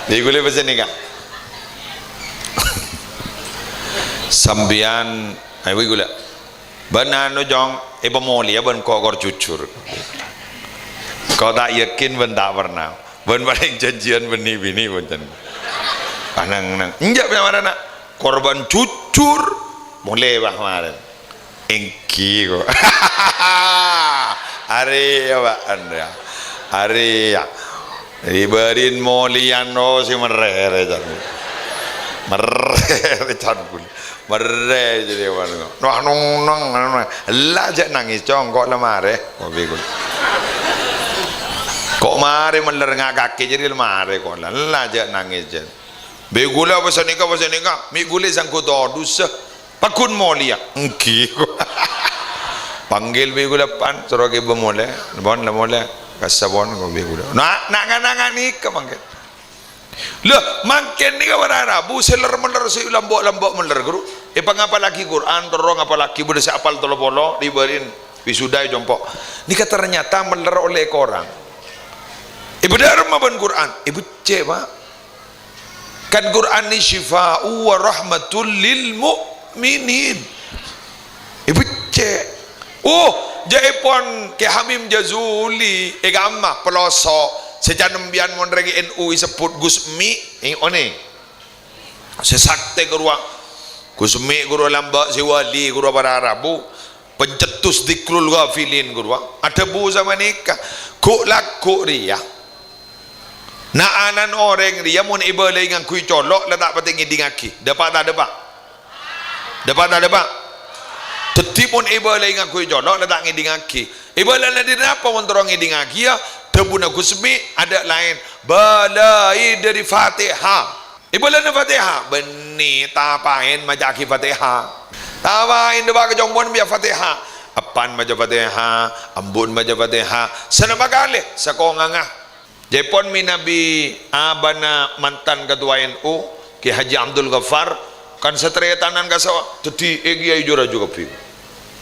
Jadi, ghulâ pesen nèka. Sampèyan Ayo, wi ghulâ. Bân anu, Cong, èpamolèya bân ko', kor jujur. Ko' ta' yakin bân ta' pernah. Bân palèng janjiyân bân nè-binè, bân can. Anang-nang. Enjâ', bân marana. Kor bân jujur, molè, bâ, marèn. Èngghi, ko'. Arèya, Pak, anda. Arèya. Èbâri'in molèyan, oh, sè merrè-rè, can. Merrè-rè, can, ghulâ. Merrè, jârèya, Pak. Wah, nong, nong, nong. Ella, jhâ' nangès, Cong. Ko' la marè. Ko' bi' ghulâ. Ko' marè mellèr nga' kakè, jârèya la marè, ko' la. Ella, jhâ' nangès, jhâ'. Bi' ghulâ, apa sanèka, apa sanèka. Mè' ghulâ sangko' todus. Paggun molèya. Èngghi. Panggil bi' ghulâ pan, soro kèbâ molè. Pon, la molè. Kassa pon, ko' bi' ghulâ. Na', na', na', na', nèka mangkèn. Lha, mangkèn nèka para rabu, sè ler-meller, sè lambâ'-lambâ' meller, ghuru. Èpangapallaghi Qur'an, terro ngapallaghi, bâdâ sè apal tello polo, èbâri'in wisuda è compo'. Nèka ternyata meller ollè korang. Èbâdâ remma bân Qur'an, èbeccè', Pak. Kan Qur'an nè syifa'u wa rahmatul lil mu'minin. Èbeccè'. Oh, jâèpon Kè Hamim Jazuli, è kamma, Pelosok. Sè can embiyan mon rèng N U èsebbhut Gus Emi, è onèng. Sè saktè ghâruwa. Gus Emi ghâruwa lambâ' sè wali ghâruwa para rabu. Pencetus dzikrul ghafilin ghâruwa. Adhâbu sapanèka. Ghu'-lagghu' rèya. Na'-ana'na orèng rèya mon èbâlâi ngangghuy colo' la ta' patè ngèdingngaghi. Dâpa' ta' dâpa'? Dâpa' ta' dâpa'? Dhâddhi mon èbâlâi ngangghuy colo' la ta' ngèdingngaghi. Èbâlâna dhâri napa mon terro ngèdingngaghi, ya? Dhâbuna Gus Emi, adâ' laèn. Bâlâi dhâri Fatihah. Èbâlâna Fatihah. Bânnè, tapaèn maca'aghi Fatihah. Tapaèn dâpa' ka compo'na biyâ Fatihah. Eppa'na maca Fatihah, embu'na maca Fatihah. Sanapa kalè, sakongangnga. Jâèpon mènabi abâna mantan ketua N U, Kè Haji Abdul Ghaffar, kan sataretanan ka sawah, dhâddhi, eh, kèyaè jâ-rajâ kabbhi.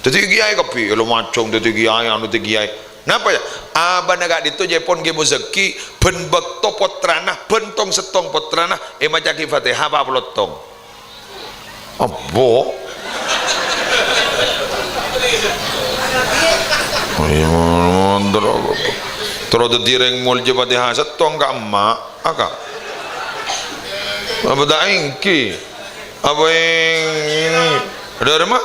Dhâddhi kèyaè kabbhi, èlo macong dhâddhi kèyaè, anu dhâddhi kèyaè. Napa, ya? Abâna ka'dinto jâèpon Kè Muzakki, bân bâkto pottrana, bân tong-settong pottrana, èmaca'aghi Fatihah pa' polo tong. Abo. Ayo, terro, terro dhâddhi rèng molja Fatihah settong ka emma', aka. Apa ta' èngghi? Apa èng-, adâ' remma?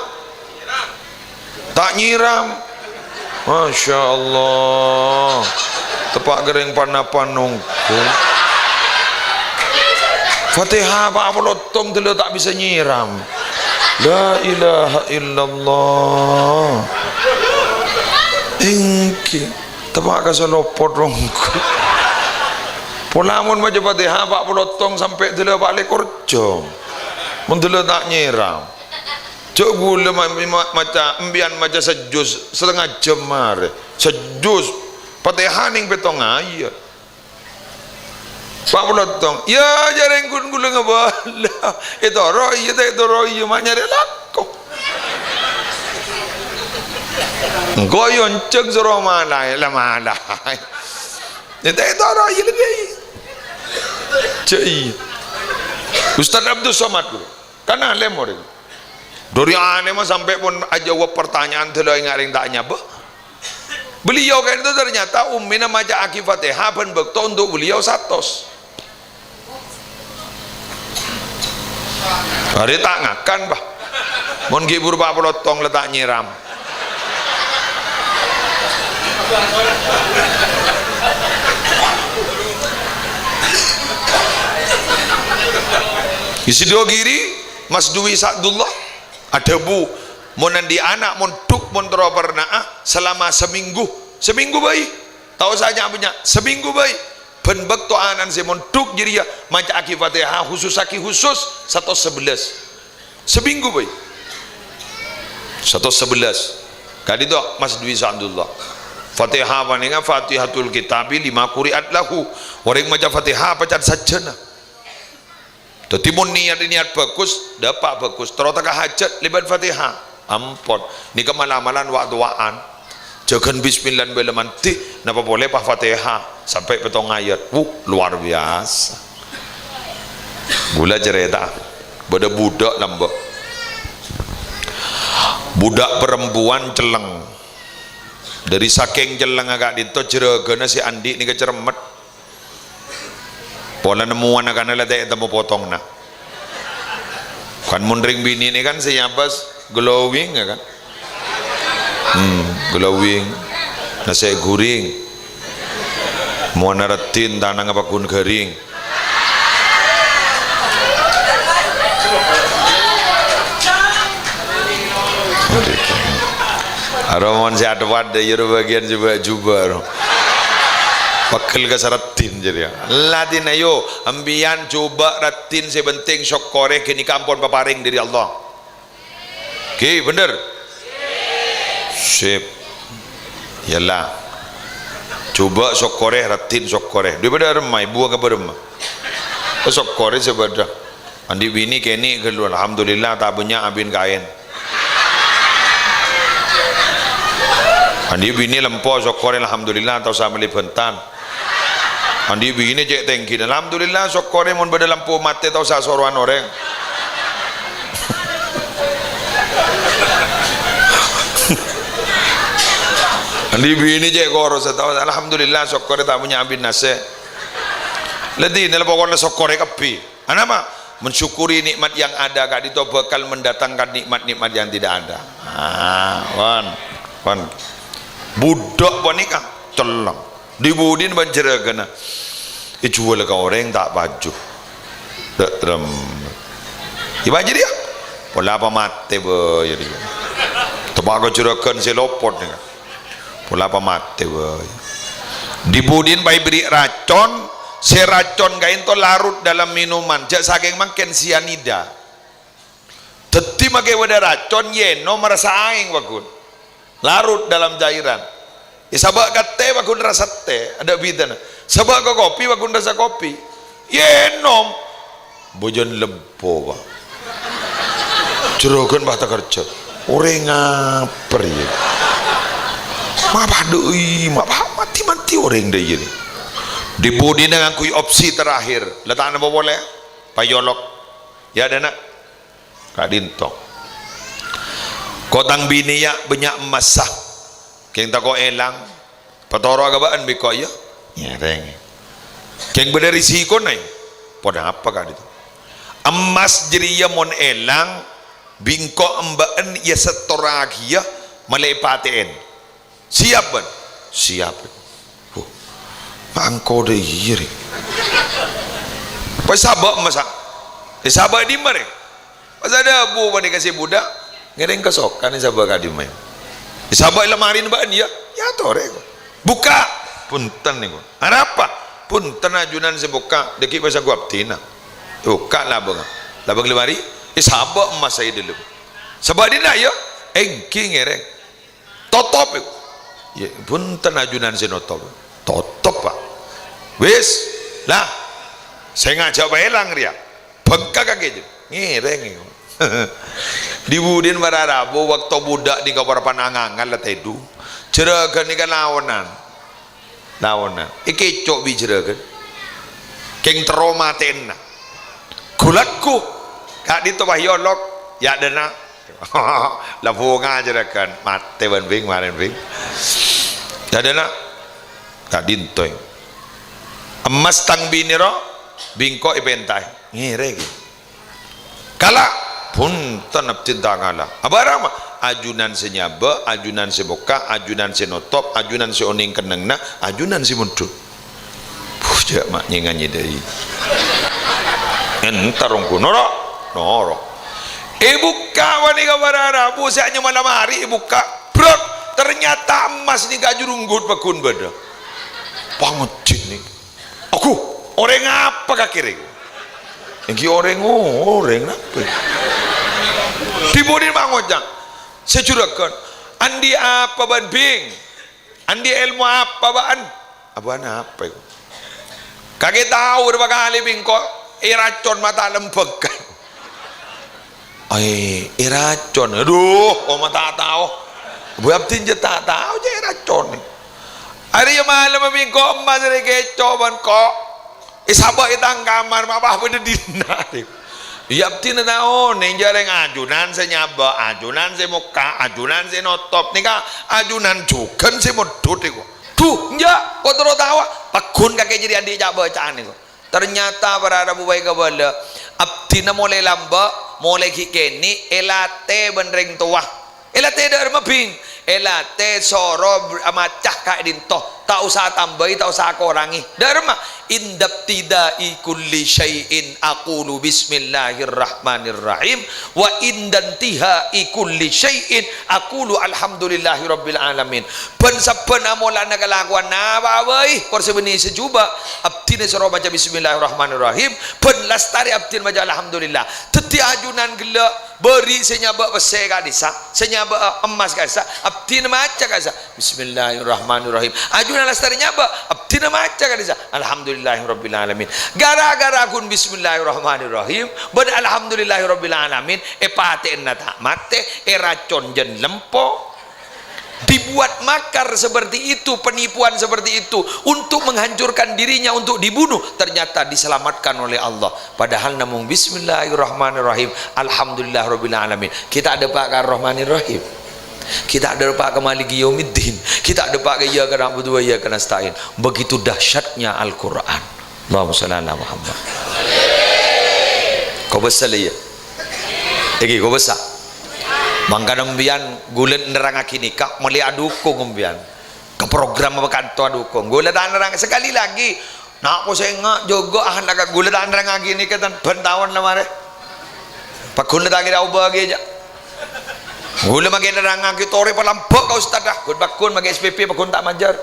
Ta' nyèram. Masya Allah. Teppa' ghârèng pan-apan nongko. Fatihah pa' polo tong dâlâ ta' bisa nyèram. La ilaha illallah. Èngghi. Teppa' ka salopot nongko. Pola mon maca Fatihah pa' polo tong sampè' dâlâ pa' lèkor jam. Mon dâlâ ta' nyèram. Jhâ' ghulâ ma-, ma-, maca, embiyan maca sajus satengnga jam marè. Sajus. Fatihah nèng pèttong ayat. Pa' polo tong. Ya, jârèng ghun ghulâ ngabâlâ. Ètoro iyâ, ta' ètoro iyâ, ma' nyarè lako. Engko' ayo encèng soro malaè, la malaè. Ya, ta' ètoro iyâ lè, dâi. Jhâ' iyâ. Ustaz Abdus Somad, ghuru. Kan alèm orèng. Dhâri alèmma sampè' pon ajâwâb partanya'an dâlâ ènga' rèng ta' nyabâ. Beliau ka'dinto ternyata ummina maca'aghi Fatihah bân bâkto untuk beliau satos. Arè ta' ngakan, Bah. Mon ghi' buru pa' polo tong la ta' nyèram. Di Sidogiri, Mas Dwi Sa'dullah adhâbu, mon andi' ana' mondhuk mon terro perna'a selama samènggu, samènggu bhâi, ta' osa nya'-bânnya', samènggu bhâi, bân bâkto ana'na sè mondhuk jârèya maca'aghi Fatihah khusussaghi khusus satos sabellâs. Samènggu bhâi. Satos sabellâs. Ka'dinto Mas Dwi Sa'dullah. Fatihah panèka Fatihatul Kitabi lima quri'at lahu. Orèng maca Fatihah pacan sajjhâna. Dhâddhi mon niyat, niyat bhâghus, dâpa' bhâghus. Terro teka hajhât lèbât Fatihah. Ampon. Nèka mala-malan wa'-towa'an. Jhâghân bismillah bâlâ mandi, napa polè pa Fatihah sampè' pèttong ayat. Wuh, luar biasa. Ghulâ carèta, bâdâ budhâk lambâ'. Budhâk perempuan celleng. Dhâri sakèng cellengnga ka'dinto, jârâghâna sè andi' nèka cermet. Pola nemmowan kana la ta' ètemmo potongna. Kan mon rèng binè' nè kan sè nyabâs glowing, ya kan? Hmm, glowing. Nasè' ghuring. Mowana raddhin tanangnga paggun gharing. Aro mon sè adhâ-padhâ, iyâ ro bâgiyân jhubâ'-jhubâ' ro. Pegghel ka sè raddhin jârèya. Ladhinna, yo, empèyan jhubâ' raddhin sè penting sokkorè ghânèka ampon paparèng dhâri Allah. Ghi, bhender? Sip. Yâ la. Jhubâ' sokkorè, raddhin sokkorè. Dhi bâdâ remma, èbuwâ ka bârâmma. Sokkorè sè bâdâ. Andi' binè kènè' ghâllu, alhamdulillah, ta' bânnya' abin kaèn. Andi' binè lempo, sokkorè, alhamdulillah, ta' osa mellè bhântal. Andi' binè cè' tèngghina. Alhamdulillah, sokkorè mon bâdâ lampu matè ta' osa sorowan orèng. Andi' binè cè' korosa ta' osa. Alhamdulillah, sokkorè ta' bânnya' abin nasè'. Ladhinna la poko'na sokkorè kabbhi. Anapa? Mensyukuri nikmat yang ada ka'dinto bakal mendatangkan nikmat-nikmat yang tidak ada. Ah, pon. Pon. Budhâk panèka celleng. Dhi-budhina bân jhârâghânna èjhuwâl ka orèng ta' paju. Dâ' trem. Yâ, bâjâ rèya. Pola apa matè, bâ, yâ, rèya. Teppa' ka jhurâghân sè lopot nèka. Pola apa matè, bâ. Dhi-budhina pas èberri' racon, sè racon ka'dinto larut dalam minuman. Jhâ' sakèng mangkèn sianida. Dhâddhi, makè bâdâ racon, yènom rassa aèng, paggun. Larut dalam cairan. Èsabâ' ka tè, paggun, rassa tè, adâ' bhidhâna. Sabâ' ka kopi, paggun, rassa kopi. Yènom. Bâjâna lempo, Pa'. Jhurâghân, Pa', takerjhâ. Orèng apa rèya? Ma' padâ, oi, ma' pa-, mati-mati orèng dâ' iyâ rè. Dhi-budhina ngangghuy opsi terakhir. La ta' nemmo polè. Pas èolok. Yâ, dâna. Ka'dinto. Ko' tang binè, yâ, bânnya' emmassa. Kèng tako' èlang. Patoro'a ka bâ'ân bi' ko', yâ. Ngèrèng. Kèng bâdâ risikona, yâ. Ponapa ka'dinto? Emmas jârèya mon èlang, bi' engko' em bâ'ân èsettorraghiyâ, malè èpatè'èn. Siap, bân? Siap. Huh, mangko dâ' iyâ, rè. Pas èsabâ' emmassa. Èsabâ' è dimma, rè? Pas adhâbu panèka sè budhâk, ngèrèng kasokan èsabâ' ka'dimma. Èsabâ' è lamarèna bâ'ân, yâ? Yâ, torè, ko'. Bukka'! Bhunten, nèko. Arapa? Bhunten, ajunan sè bukka'. Dâgghi' pas angghuy abdhina. Bukka' labângnga. Labâng lamarè, èsabâ' emmassa è dâlem. Sabâ' dinna', yâ? Èngghi, ngèrèng. Totop, yâ. Yâ, bhunten, ajunan sè notop. Totop, Pa'. Wis, la. Sè ngajhâk paèlang rèya. Bengkak kakè, jâ. Ngèrèng, yâ. Dhi-budhina para rabu, bâkto budhâk nèka parappa'na ngangan la tèdung. Jhurâghân nèka laonan. Laonan. Èkèco' bi' jhurâghân. Kèng terro matèna. Ghu-lagghu. Ka'dinto pas èolok. Yâ, dâna. La bhunga jhurâghân, matè bân bing, marèn bing. Dâdâna, ka'dinto, yâ. Emmas tang binè ro, bi' engko' èpènta'è. Ngèrèng. Kala, bhunten abdhina ta' kala. Abâ' arapa? Ajunan sè nyabâ', ajunan sè bukka', ajunan sè notop, ajunan sè onèng kennengnga, ajunan sè mondhut. Puh, jhâ' ma' nyè-nganyè dâi. Entar ongghu, noro', noro'. Èbukka' panèka para rabu, sè anyama lamari èbukka'. Brot, ternyata emmas nèka ajurunggut paggun bâdâ. Pangojjhit nèka. Agu, orèng apa kakè rè? Èngghi orèng, orèng napa? Dhi-budhina pangocap. Sè jhurâghân, "Andi' apa bâ'ân, Bing?" Andi' èlmo apa bâ'ân? Abâ'na apa, èko? Kakè tao bârâmpa kalè bi' engko' èracon ma' ta' lembâgâ. Ai, èracon. Adhu, omma ta' tao. Bâ abdhina jhâ' ta' tao jhâ' èracon. Arèya malemma bi' engko' emmas rè kèco bân ko'. Èsabâ' è tang kamar, ma' pas bâdâ dinna', rè. Iyâ, abdhina ta' onèng, jhâ' rèng ajunan sè nyabâ', ajunan sè mokka', ajunan sè notop. Nèka ajunan jhughân sè mondhut, èko. Dhu, enjâ', ko' terro taowa. Paggun kakè jârèya andi' ca'-bâca'an, èko. Ternyata para rabu bhâi kabâlâ, abdhina molaè lambâ', molaè ghi' kènè', èlatè bân rèng towa. Èlatè dâ'remma, Bhing? Èlatè soro br-, maca ka'dinto. Ta' osa tambâi, ta' osa korangè. Dâ'remma? "Inda ibtida'i kulli syai'in aqulu bismillahirrahmanirrahim, wa inda intihai kulli syai'in aqulu alhamdulillahi rabbil alamin." Bân-sabbân amola'anna kalakowan apa bhâi, kor sè bânnè sè jhubâ', abdhina soro maca bismillahirrahmanirrahim, bân lastarè abdhina maca alhamdulillah. Dhâddhi ajunan ghellâ' bâri' sè nyabâ' pèssè ka'dissa', sè nyabâ' emmas ka'dissa', abdhina maca ka'dissa', "Bismillahirrahmanirrahim." Ajunan lastarè nyabâ', abdhina maca ka'dissa', "Alhamdulillahirabbil alamin." Ghârâ-ghârâ ghun "Bismillahirrahmanirrahim" bân "Alhamdulillahirabbil alamin", èpatè'ana ta' matè, èracon jân lempo. Dibuat makar seperti itu, penipuan seperti itu untuk menghancurkan dirinya, untuk dibunuh, ternyata diselamatkan oleh Allah. Padahal namong "Bismillahirrahmanirrahim, alhamdulillahirabbil alamin." Kita ada Pak Ar-Rahmanir Rahim. Kita ada Pak ke Maliki Yaumiddin. Kita ada Pak ke Iyyaka na'budu wa iyyaka nasta'in. Begitu dahsyatnya Al-Quran. Allahumma shalli ala Muhammad. Kobâsa la iyâ. Èngghi, kobâsa. Mangkana empiyan ghulâ nerrangngaghi nèka, mèlè adhukung empiyan. Ka program apa kanto adhukung. Ghulâ ta' nerrang, sekali lagi, na' posèngnga, jâgâ, ah, la ka ghulâ ta' nerrangngaghi nèka, tan, bân taon la marè. Pagghun la ta' kèra obâ ghi, jâ'. Ghulâ makè nerrangngaghi torè palambâ' ka ustadda. Ghun-pagghun makè S P P, pagghun ta' majâr.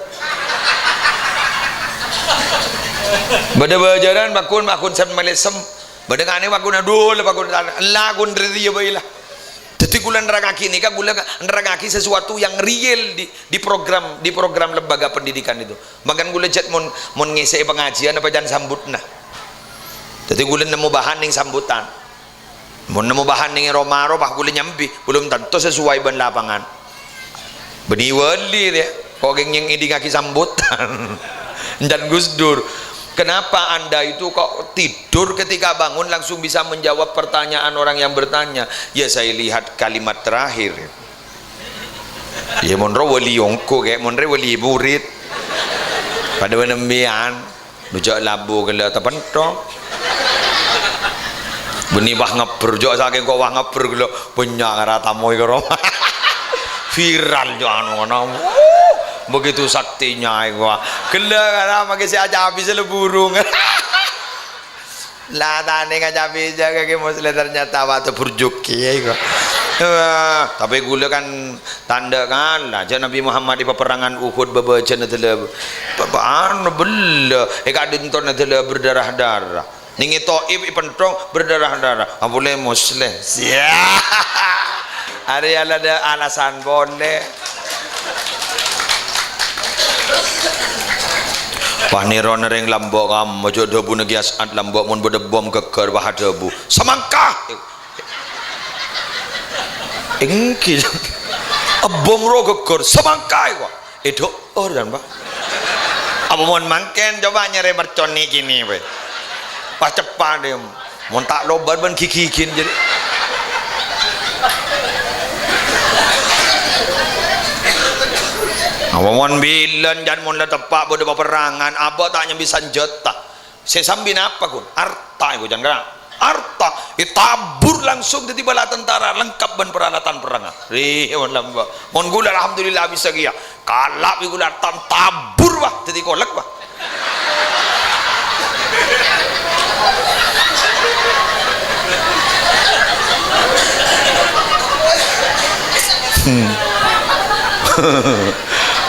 Bâdâ bâjârân, pagghun, pagghun sèm malèsem. Bâdâ kanè pagghun, adhu, la pagghun ta', la ghun rèya bhâi la. Dhâddhi ghulâ nerrangngaghi nèka, ghulâ nerrangngaghi sesuatu yang real di, di program, di program lembaga pendidikan itu. Mangkana ghulâ jhât mon, mon ngèssè'è pangajiân apa can sambutna. Dhâddhi ghulâ nemmo bahan nèng sambutan. Mon nemmo bahan nèng è roma-roma, pas ghulâ nyambi, belum tentu sesuai bân lapangan. Bânnè wali rè, kok kèngèng ngèdingngaghi sambutan. Can Gus Dur. Kenapa Anda itu kok tidur ketika bangun langsung bisa menjawab pertanyaan orang yang bertanya? Ya, saya lihat kalimat terakhir. Ya, mon ro wali ongghu, kè, mon rè wali murid. Padâ bân empiyan. Jhâ' labu ghellâ' tapènthong. Bânnè wah ngabbher, jhâ' sakèng kok wah ngabbher ghellâ' bânnya' ngara tamoy karo. Viral jhâ' anu ngono. Wuh, begitu saktinya iku. Ghellâ' ngara makè sè acabis la burung. La tanè ngacabis jhâ' kakè Musleh, ternyata watu burjuk kèya iku. Wah, tapè ghulâ kan Tandhâ kala, jhâ' Nabi Muhammad è paperrangan Uhud bâbâjâna dâlâ-, bâ-, bâ-, anu, bellâ, è ka'dinto dâlâ berdarah-darah. Nèng è Thaif è penthong berdarah-darah. Apolè Musleh. Sia. Arèya la dâ' alasan polè. Wah, nèro nerrèng lambâ' kamma, jhâ' dhâbuna Kè As'ad lambâ' mon bâdâ bom ghâgghâr, wah, adhâbu, "Samangka!" Èngghi. Ebbhum ro ghâgghâr, samangka èkowa. Èdho'or, kan, Pak? Apa mon mangkèn, coba nyarè mercon nèkènè, bhâi. Pas ceppa', dhem. Mon ta' lobâr bân ghi-ghighin, jârèya. Apa mon bilân, can mon la teppa' bâdâ paperrangan, abâ' ta' nyambi sanjhâta. Sè sambi napa, ghun? Arta, ibu, can kera. Arta, ètabur langsung dhâddhi bala tentara, lengkap bân peralatan perrang. Rè, mon lambâ'. Mon ghulâ, alhamdulillah, bisa kèya. Kala' bi' ghulâ arta tabur, wah, dhâddhi kolek, wah. Hmm.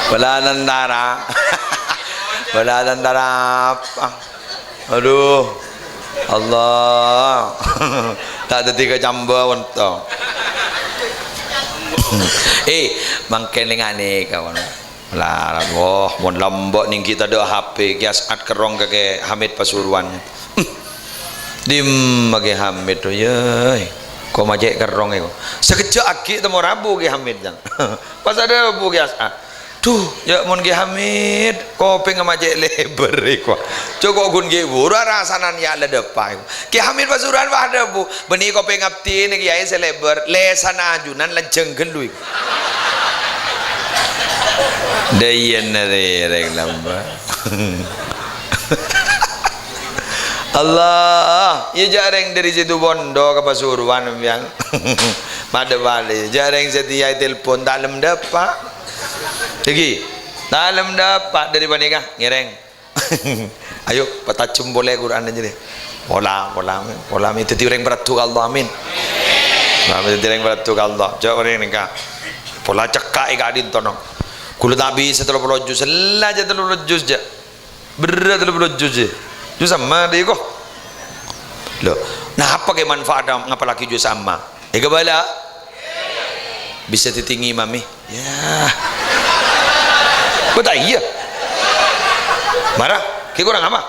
Bala tentara. Bala tentara apa? Adhu, Allah. Ta' dhâddhi kacamba onto. Eh, mangkèn lèngane kawan. Larat, woh, mon lambâ' nèng kita dâ' H P, Kè As'ad kerrong ka Kè Hamid Pasuruan. Dimma Kè Hamid, yâ. Ko' ma' cè' kerrong è ko'. Sakejjhâ' aghi' temmo rabu Kè Hamid, jang. Pas adhâbu Kè As'ad. Duh, yâ mon Kè Hamid, kopèngnga ma' cè' lèbâr è ko'. Jhâ' ko' ghun ghi' buru arasanan yâ la dâpa' è ko'. Kè Hamid Pasuruan pas adhâbu, "Bânnè kopèng abdhina kèyaè sè lèbâr, lèsanna ajunan lanjhâng ghâllu è ko'." Dâ' iyâ narèrèng lambâ'. Allah, iyâ jhâ' rèng dâri Situbondo ka Pasuruan, sampèyan. Madhâp bâli, jhâ' rèng satèya ètelpon, ta' lem dâpa'. Èngghi, ta' lem dâpa' dâri panèka, ngèrèng. Ayo, patajem polè Qur'anna jârèya. Pola, pola, pola, dhâddhi orèng parlo ka Allah, amin. Pola dhâddhi orèng parlo ka Allah. Jhâ' orèng nèka. Pola cekka' è ka'dinto, no. Kaulâ ta' bisa tello polo juz, ella jhâ' tello polo juz, jhâ'. Berrâ' tello polo juz, jhâ'. Juz amma, dhi, ko. Lho, napa kè manfaatna ngapallaghi juz amma? È kabâlâ. Bisa dhâddhi ngimami. Ya. Kok ta' iyâ? Mara, kè korang apa?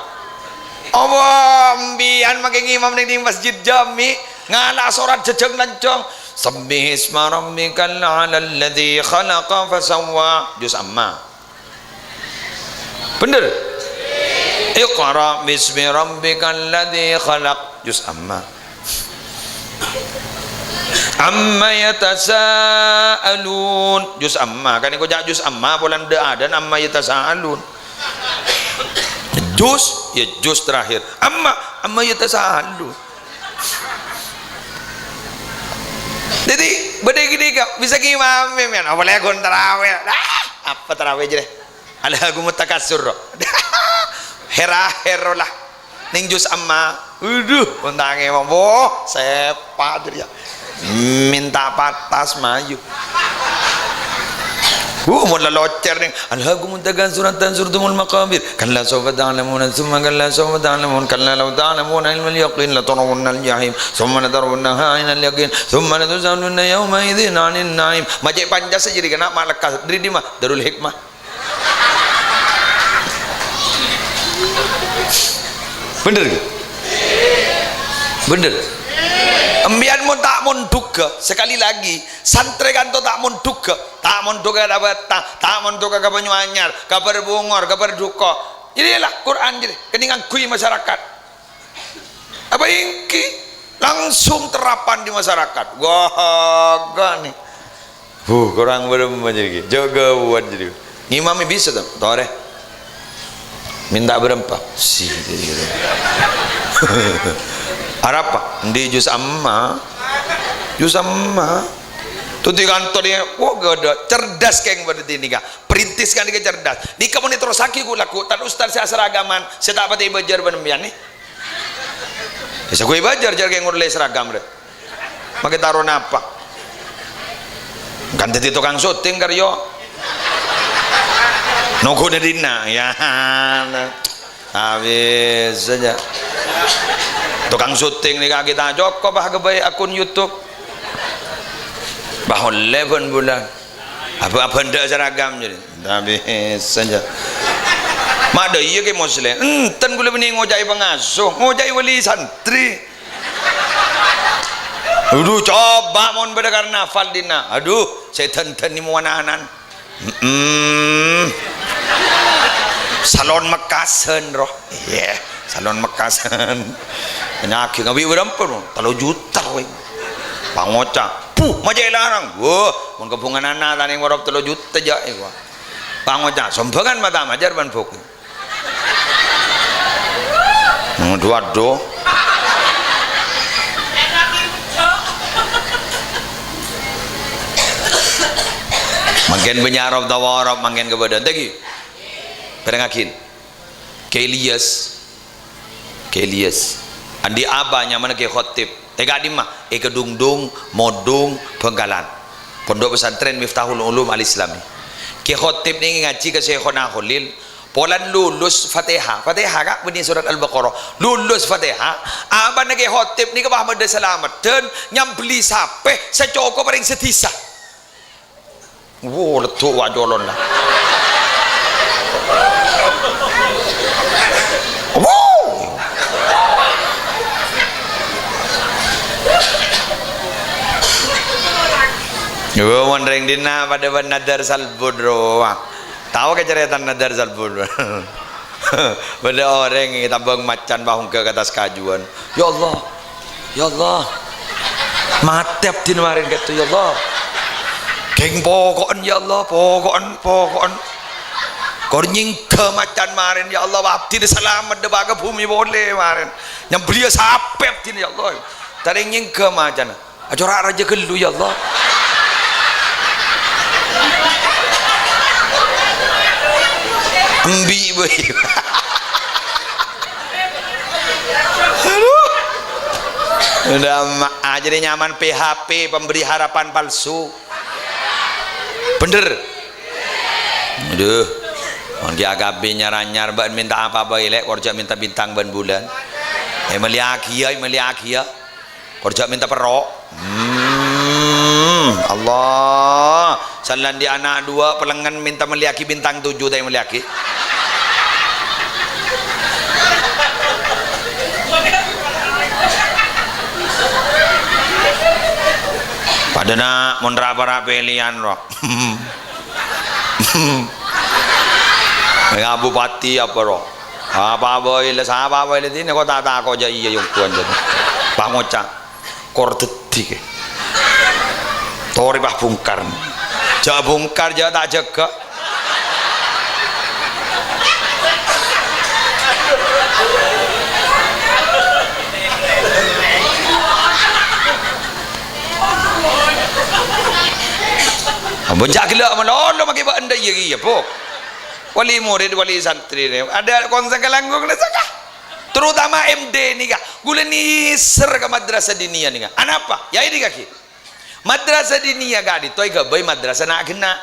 Apa sampèyan makè ngimam neng, neng masjid jami', ngala' sorat jhâjâng lanjhâng. Sabbihisma rabbikal a'la alladzi khalaqa fasawwa. Juz amma. Bhender? Iqra bismi rabbikal ladzi khalaq. Juz amma. Amma yatasaalun. Juz amma. Kan engko' jhâ' juz amma, polana dâ' adân amma yatasaalun. Juz, ya juz terakhir. Amma, amma yatasaalun. Dhâddhi, bâdâ ghânèka, bisa ngimami, men. Apalagi ghun tarawih. Ah, apa tarawih jârèya? Alhakumut takatsur. Hèra-hèro la. Neng juz amma. Aduh, ontangè, wah, sepa' jârèya. Mènta patas mayu. Uh, mon la locèr neng, "Alhakumut takatsur hatta zurtumul maqabir. Kalla sawfa ta'lamuna, tsumma kalla sawfa ta'lamun. Kalla law ta'lamuna ilmal yaqin, latarawunnal jahim. Tsumma latarawunnaha ainal yaqin. Tsumma latus'alunna yauma'idzin 'anin na'im." Majâ' Pancasila jârèya kèng ma' lekkas. Dâri dimma? Darul Hikmah. Bhender, ghi? Bhender. Empèyan mon ta' mondhughâ, sekali lagi, santrè kanto ta' mondhughâ, ta' mondhughâ ka Bâta, ta' mondhughâ ka Banyuanyar, ka Bârbungor, ka Bârdhuko. Jârèya la Qur'an jârèya, kènè' ngangghuy masyarakat. Apa èngghi? Langsung terapan di masyarakat. Wah, gâni. Huh, korang bârâmma jârèya. Jâgâwan jârèya. Ngimami bisa, to? Torè. Mènta bârâmpa. Si, jârèya. Arapa? Endi juz amma? Juz amma. Dhâddhi kanto dhiyâ, wah, ghâdhâ. Cerdas kèng bâdâ dhâddhi nèka. Perintis ka'nèka cerdas. Nèka mon èterrossaghi ghu-, lagghu', tan ustad sè asaragaman, sè ta' patè èbâjâr bân empèyan, nè. Bisa ghu èbâjâr, jârèya kèng ngollè seragam, rè. Makè taro napa? Kan dhâddhi tokang syuting, karyo. Nongghuna dinna', ya. Abis saja. Tokang syuting nèka kita cokop, ah, ghâbây akun YouTube. Bâ ollè bân-bulân. Apa, abhândhâ seragam jadi. Abis saja. Ma' dâ' iyâ Kè Musleh. Enten kaulâ bânnè ngoca'è pangasuh, ngoca'è wali santri. Aduh, coba mon bâdâ karnaval dinna'. Aduh, sè dândâni mowa nanan. Mm-mm. Salon Mekkasen, roh. Iyâ, salon Mekkasen. Nyagi ngawi' bârâmpa, roh? Tello juta, wèng. Pangoca', "Puh, majâ èlarang." Wah, mon kabhunganana tanèng warop tello juta jâ', èkowa. Pangoca', "Sombhângan mata majar bân bhuko." Waduh, waduh. Mangkèn bânnya' rop tawarop mangkèn kabâdâ'ân. Tagi. Pèrèngngaghi. Kè Ilyas. Kè Ilyas. Andi' abah nyamana Kè Khotib. È ka'dimma? È Kedungdung, Modung, Bhângkalan. Pondok Pesantren Miftahul Ulum Al Islami. Kè Khotib nèka ngajhi ka Syaikhona Kholil. Polana lulus Fatihah. Fatihah, Ka', bânnè surat Al-Baqarah. Lulus Fatihah, abana Kè Khotib nèka pas bâdâ salameddhân, nyambelli sapè sè cokop rèng sadhisa. Wo, leddu' wa' colonna. Wo. Yo, mon rèng dinna' padâ bân Nadhar Salbun rowa. Tao kacarètana Nadhar Salbun? Bâdâ orèng ètabâng macan pas ongghâ ka attas kajuwân. "Ya Allah, ya Allah, matè abdhina marèn ka'dinto, ya Allah. Ghing poko'en, ya Allah, poko'en, poko'en. Kor nyèngghâ macan marèn, ya Allah, abdhina salamet dâpa' ka bhumè polè marèn. Nyambelliyâ sapè abdhina, ya Allah. Tarèng nyèngghâ macanna." Aco ra' rajâ ghâllu, ya Allah. Embi', bhâi. Aduh. Udah, ma-, aja deh nyaman P H P, pemberi harapan palsu. Bhender? Aduh. Mon ki A K B nyar-anyar, bâ'na mènta apa bhâi, lè', kor jhâ' mènta bintang bân bulân. Eh, mellèyaghi, ya, mellèyaghi, ya. Kor jhâ' mènta perro'. Hmm, Allah. Salanjhângnga ana' duwâ' pèlengngen mènta mellèyaghi bintang tujuh, ta' mellèyaghi. Padâna mon ra-para pèlèyan, ro. Nga bupati apa, ro? Apa bhâi la, sapa bhâi la, dinah kok ta' tako' jhâ' iyâ yongguwân jhâ'. Pangoca', "Kor dhâddhi, kè." Torè pabhungkar. Jhâ' bhungkar, jhâ' ta' jâgâ. Ampon jhâ' ghellâ' malolo makè bâ'na iyâ kèya, Bu. Wali murid, wali santri nè. Ada konsèng kalanggung nè saka. Terutama M D nèka. Ghulâ nèser ka madrasah diniyah nèka. Anapa? Yâ, ini kaki. Madrasah diniyah ka'dinto èghâbây madrasah na'-ghenna'.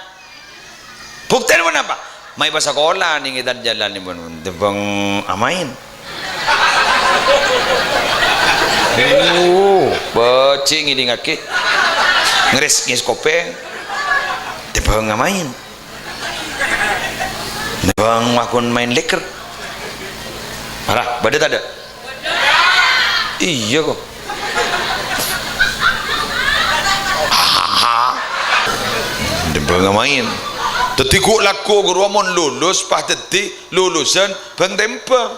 Buktèna ponapa? Mayu pasakola nèng è tan-jhâlân nèng pon, tèmbhâng amaèn. Oh, bâjhi' ngèdingngaghi. Ngrès-ngès kopèng. Tèmbhâng amaèn. Tèmbhâng makon maèn lèker. Arah, bâdâ tadâ'? Iyâ, kok. Hahaha. Tèmbhâng amaèn. Dhâddhi ghu'-lagghu' ghâruwa mon lulus, pas dhâddhi lulusan bhâng-tèmbhâng.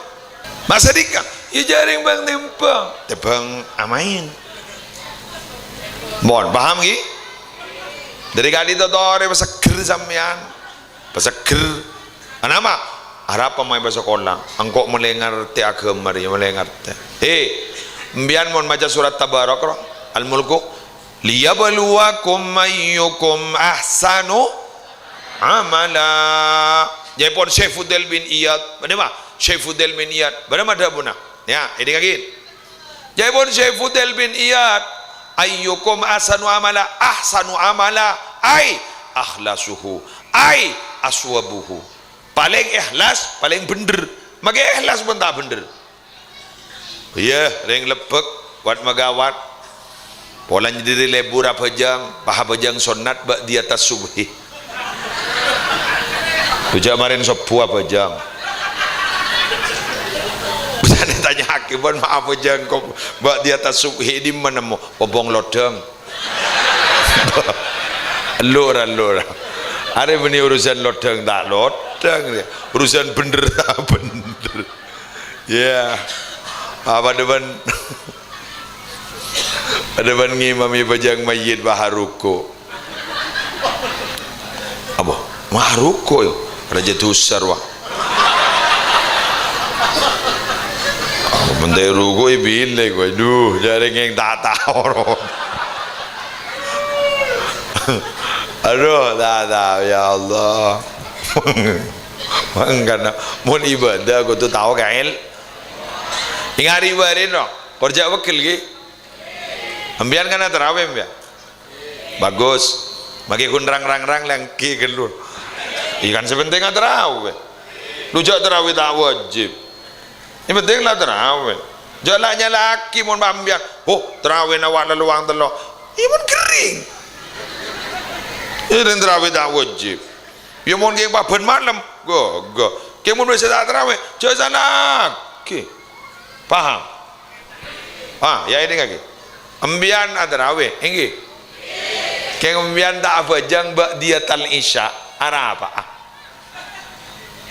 Masa dhika, iyâ jhâreng bhâng-tèmbhâng. Tèmbhâng amaèn. Mon, paham, ghi? Dhâri ka'dinto torè pasegger sampèyan. Pasegger. Anapa? Arapa mayu pasakola? Engko' molaè ngartè aghâma rèya, molaè ngartè. He, empèyan mon maca surat Tabarak, ro? Al-Mulku. "Liyabluwakum ayyukum ahsanu amala." Jhâ' pon Syekh Fudail bin Iyad. Bâdâ ma? Syekh Fudail bin Iyad. Bâdâ ma dhâbuna? Yâ, èdingngaghi. Jhâ' pon Syekh Fudail bin Iyad, "Ayyukum ahsanu amala, ahsanu amala, ay akhlasuhu, ay aswabuhu." Palèng ikhlas, palèng bhender. Makè ikhlas pon ta' bhender. Iyâ, rèng Lebbek, wat-magawat. Pola nyèdiri lebur abhâjâng, pas abhâjâng sonnat ba'diyatas subhi. Bhâjâng marèn sobbhu abhâjâng. Bisa ètanya'aghi, "Pon ma' abhâjâng kok ba'diyatas subhi, è dimma nemmo?" "Obong lodhâng." Ellora, ellora. Arè bânnè urusan lodhâng ta' lodhâng, yâ. Urusan bhender ta' bhender. Yâ. Apa depan? Ada bân ngimami abhâjâng mayyit, bâ, ha ruku'. Apa? Ma' ha ruku', yâ? Rajâ dhusa, rowa. Apa, mentè ruku' è bilâ, kowe? Duh, jhâreng ngèng ta' tao, rowa. Aduh, ta' tao, ya Allah. Mangkana, mon ibadah, kodhu tao ka el-, Èngâ' rè-bârè, no. Kor jhâ' pegghel, ghi. Empèyan kan atarawè, empèyan? Bagus. Makè ghun rang-rang-rang lèngghi ghâllu. Iyâ kan sè pentèng atarawè. Lu jhâ' tarawè ta' wajib. Sè pentèng la tarawè. Jhâ' la nyala'aghi mon empèyan. "Oh, tarawèna wa' lalowang tello'." Iyâ mon ghering. Iyâ rèng tarawè ta' wajib. Iyâ mon kèng pabân malem. Ghâ, ghâ. Kèng mon wis ta' tarawè, jhâ' sala'aghi. Paham? Ah, yâ, èdingngaghi. Empèyan atarawè, èngghi? Kèng empèyan ta' abhâjâng ba'diyatal isya, arapa'a?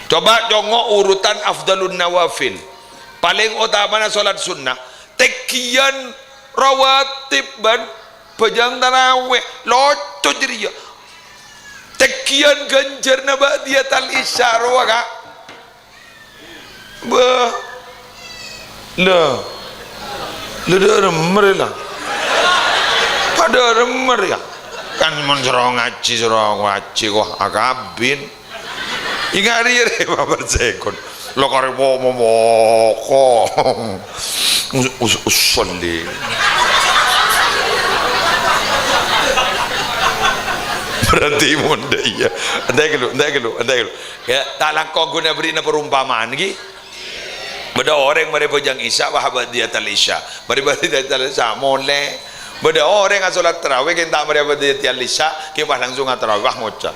Coba congo' urutan afdalun nawafil. Palèng otamana sholat sunnah, tènggiyân rawatib bân bhâjâng tarawè, loco jârèya. Tènggiyân ghânjhârna ba'diyatal isya rowa, Ka'. Bâh. Lha. Lha, dâ' remma rè, la. Adâ remmer, ya. Kan mon soro ngajhi, soro ngajhi, kok akabin. Inga' rèya rè, papercèkon. Lo karè po-, mo-, moko. Us-, us-, usolli. Berarti mon dâ' iyâ. Entè' ghâllu, entè' ghâllu, entè' ghâllu. Ya, ta' langkong ghuna bherri'na parompama'an, ghi. Bâdâ orèng marè abhâjâng Isya, wah, ba'diyatal Isya. Marè ba'diyatal Isya, molè. Bâdâ orèng asholat tarawih, kèng ta' marè ba'diyatal Isya, kèng pas langsung atarawih, wah, ngoca'.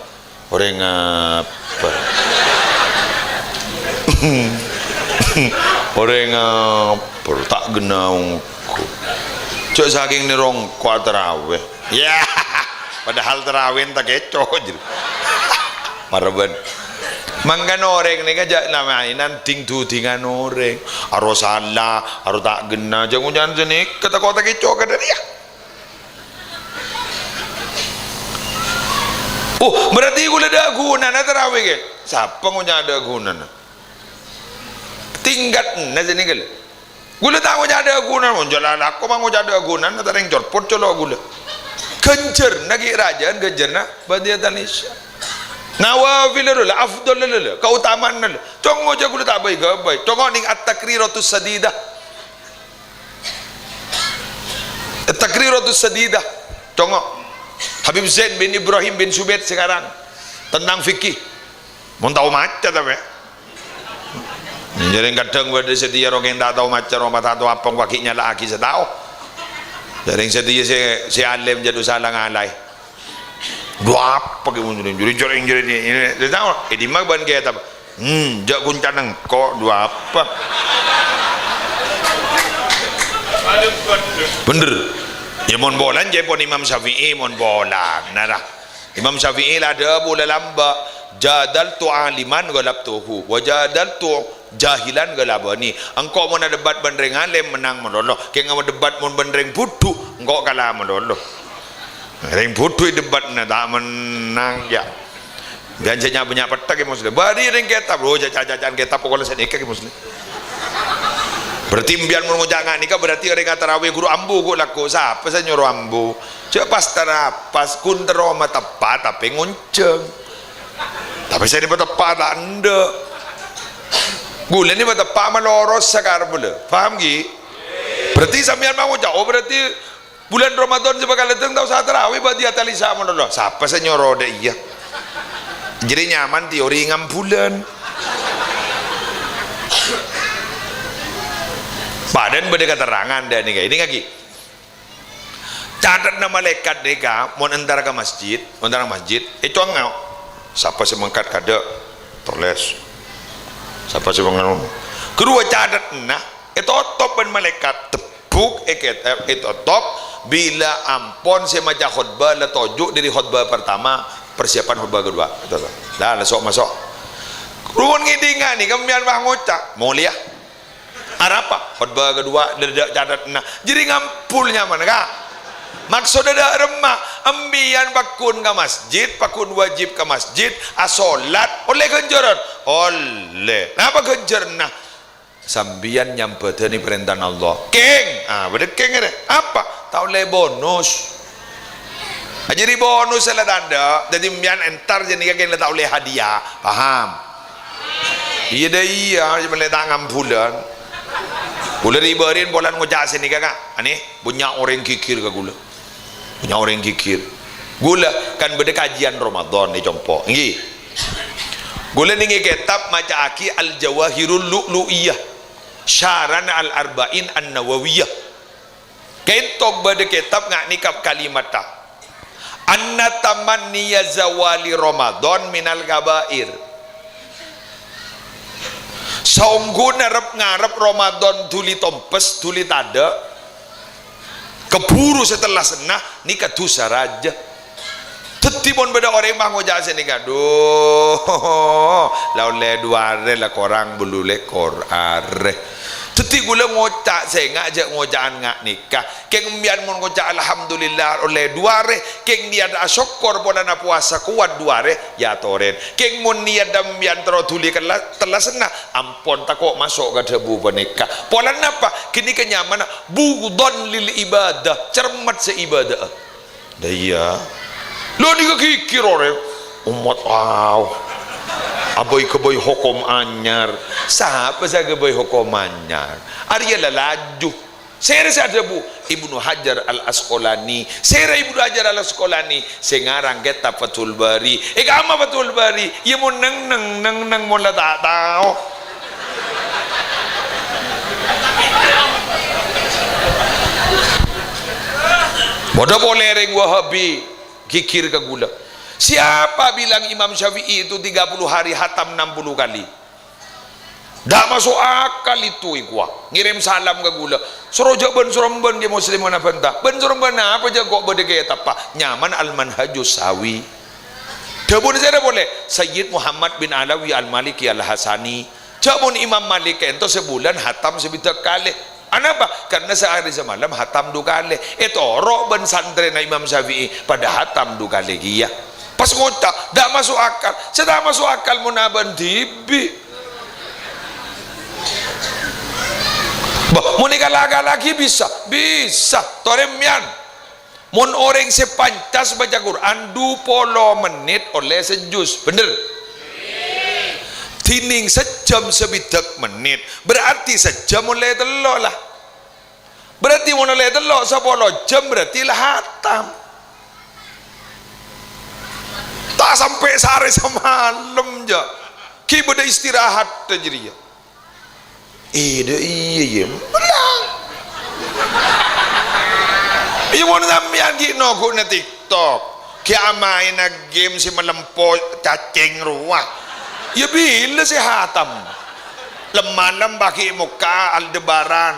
Orèng apa? Orèng apa? Ta' ghenna ongghu. Jhâ' sakèng nèro ongghu atarawih. Ya, padahal tarawih ta' kèco, jârèya. Marbân. Mangkana orèng nèka jhâ' la-mainan ding-dudingan orèng. Aro sala, aro ta' ghenna, jhâ' ngoca'an sanèka tako' ta' kèco kadhâ' rèya. Oh, berarti ghulâ dâ' ghunana tarawih, ghi? Sapa ngoca' dâ' ghunana? Tingkatanna sanèka, lho. Ghulâ ta' ngoca' dâ' ghunana, mon jhâ' la lako ma' ngoca' dâ' ghunana, ta' rèng corpot colo' ghulâ. Ghânjhârânna ghi' rajâ'ân ghânjhârânna ba'diyatal Isya. Nawafil lho, afdal lho, kautamaanna lho. Congo' jhâ' ghulâ ta' bhâi-ghâbây. Congo' nèng At-Taqriratus Sadidah. At-Taqriratus Sadidah. Congo'. Habib Zain bin Ibrahim bin Subaid sakarang. Tentang fikih. Mon tao maca tapè. Jhârèng kadhâng bâdâ sè dhiyâ ro kèng ta' tao maca ro, ma' ta' tao apa, paghi' nyala'aghi sè tao. Jhârèng sè dhiyâ sè, sè alim jhâ' dusa la ngalaè. Dhu apa kè mon jhârèng, jhârèng, jhârèng, jhârèng. Sè tao, è dimma bân kètab? Hmm, jhâ' ghun ca'na engko', dhu apa? Bhender. Ya mon polana jhâ' pon Imam Syafi'i mon polana ra. Imam Syafi'i la adhâbu la lambâ', "Jadaltu aliman ghalabtuhu, wa jadaltu jahilan ghalabani." Engko' mon adebat bân rèng alim, mennang malolo. Kèng mon debat mon bân rèng budhu, engko' kala malolo. Rèng budhu èdebatna ta' mennang, ya. Bân sè nya-, bânnya' pettè, Kè Muslim. Bâri' rèng kètab, oh, ca-, ca-, caca'an kètab, pokola sanèka, Kè Muslim. Berarti embiyan mon ngoca' nga' nèka berarti orèng atarawè ghuru ambu, kok lako. Sapa sè nyoro ambu? Jhâ' pas tara-, pas ghun terro mateppa' tapè ngonjhâng. Tapè sè nèpa teppa' ta' endâ'. Ghulâ nèpa teppa' maloro sakarep bulâ. Paham, ghi? Berarti sampèyan ma' ngoca', oh, berarti bulân Ramadan sè bhâkal dâteng ta' osa tarawih, ba'diyatal Isya malolo. Sapa sè nyoro dâ' iyâ? Jârèya nyaman teori ngambulân. Padahal bâdâ katerrangan dâ' nèka. Èdingngaghi. Catetna malaèkat nèka, mon entar ka masjid, mon entar ka masjid, ècongngo'. Sapa sè mangkat kadâ', tolès. Sapa sè mangkat, ghâruwa catetna ètotop bân malaèkat. Tebbhuk èket-, è-, ètotop bilâ ampon sè maca khotbah la toju' dâri khotbah partama, persiapan khotbah kedua. La, la, sok maso'. Ruwon ngèdingngaghi, kemmèyan pas ngoca', "Molèya." Arapa? Khotbah kedua, dâ'-, dâ' catetna. Jârèya ngambul nyamana, Ka'. Maksodda dâ' remma, embiyan pagghun ka masjid, pagghun wajib ka masjid, asolat, ollè ghânjhârân? Ollè. Napa ghânjhârânna? Sampèyan nyambhâdhâni parèntana Allah. Kèng! Ah, bâdâ kèng arè. Apa? Ta' ollè bonus. Jârèya bonus la tandhâ. Dâddhi, sampèyan entar jârèya kèng la ta' ollè hadiah. Paham? Iyâ, dâ' iyâ, coma la ta' ngambulân. Ghulâ rè-bâri'ân polana ngoca' sanèka, Ka'. Anè, bânnya' orèng ghighir ka ghulâ. Bânnya' orèng ghighir. Ghulâ kan bâdâ kajian Ramadan è compo'. Ènggi. Ghulâ nèngè kètab maca'aghi Al-Jawahirul Lu'lu'iyah. Syarah Al-Arba'in An-Nawawiyah. Kènto bâdâ kètab nga' nèka kalimatta, "Anna tamanniya zawali Ramadan minal kabair." Saongghuna rep-ngarep Ramadan dhuli tompes, dhuli tadâ', kabhuru sè tellasanna, nèka dhusa rajâ. Dâddhi, mon bâdâ orèng ma' ngoca' sanèka, "Dhu, la ollè dhu arè, la korang bâllu lèkor arè." Dâddhi, ghulâ ngoca' sènga' jhâ' ngoca'an nga' nèka. Kèng sampèyan mon ngoca', "Alhamdulillah, ollè dhu arè," kèng niyat asokkor polana powasa kowat dhu arè, ya atorè. Kèng mon niyat sampèyan terro dhuli kella-, tellasanna, ampon tako' maso' ka dhâbu panèka. Polana napa? Ghânèka nyamana bughdhon lil ibadah, cermet sè ibâdâ'â. Iyâ. Lho, nèka ghighir orèng. Ommat, aw. Abâi-ghâbây hokom anyar. Sapa sè aghâbây hokom anyar? Arèya la laju. Sèra sè adhâbu Ibnu Hajar Al-Asqalani. Sèra Ibnu Hajar Al-Asqalani sè ngarang kètab Fathul Bari. È kamma Fathul Bari? Iyâ, mon neng-neng, neng-neng mon la ta' tao. Padâ polè rèng Wahabi ghighir ka ghulâ. Siapa bilang Imam Syafi'i itu tiga puluh hari hatam enam puluh kali? Ndak maso' akal itu, èkowa. Ngèrèm salam ka ghulâ. Soro jhâ' bân-sorombân Kè Muslim ana bânta. Bân-sorombân apa jhâ' ko' bâdâ kètab, Pa'? Nyaman Al-Manhajus Sawi. Dhâbuna sèra polè? Sayyid Muhammad bin Alawi Al-Maliki Al-Hasani. Jhâ' mon Imam Malik ka'dinto sabulân hatam sabidhâk kalè. Anapa? Karna saarè samalem hatam du kalè. Ètoro' bân santrèna Imam Syafi'i padâ hatam du kalè kèya. Pas ngoca', "Ndak maso' akal." Sè ta' maso' akal mon abâ'na dhibi'. Bâh, mon èkala-kala'aghi bisa? Bisa. Torè mèyan. Mon orèng sè pancas baca Qur'an du polo mennit ollè sajus, bhender? Dhinèng sajjhâm sabidhâk mennit, berarti sajjhâm ollè tello', la. Berarti mon ollè tello', sapolo jhâm berarti la hatam. Ta' sampè' saarè samalem, jhâ'. Ghi' bâdâ istirahat jârèya. Iyâ, iyâ, iyâ. Belang. Iyâ, mon sampèyan ghi' noghu'na TikTok, ghi' amaèna game sè malempo cacèng rowa. Iyâ, bilâ sè hatam? Lem-malem paghi' mokka' Aldebaran.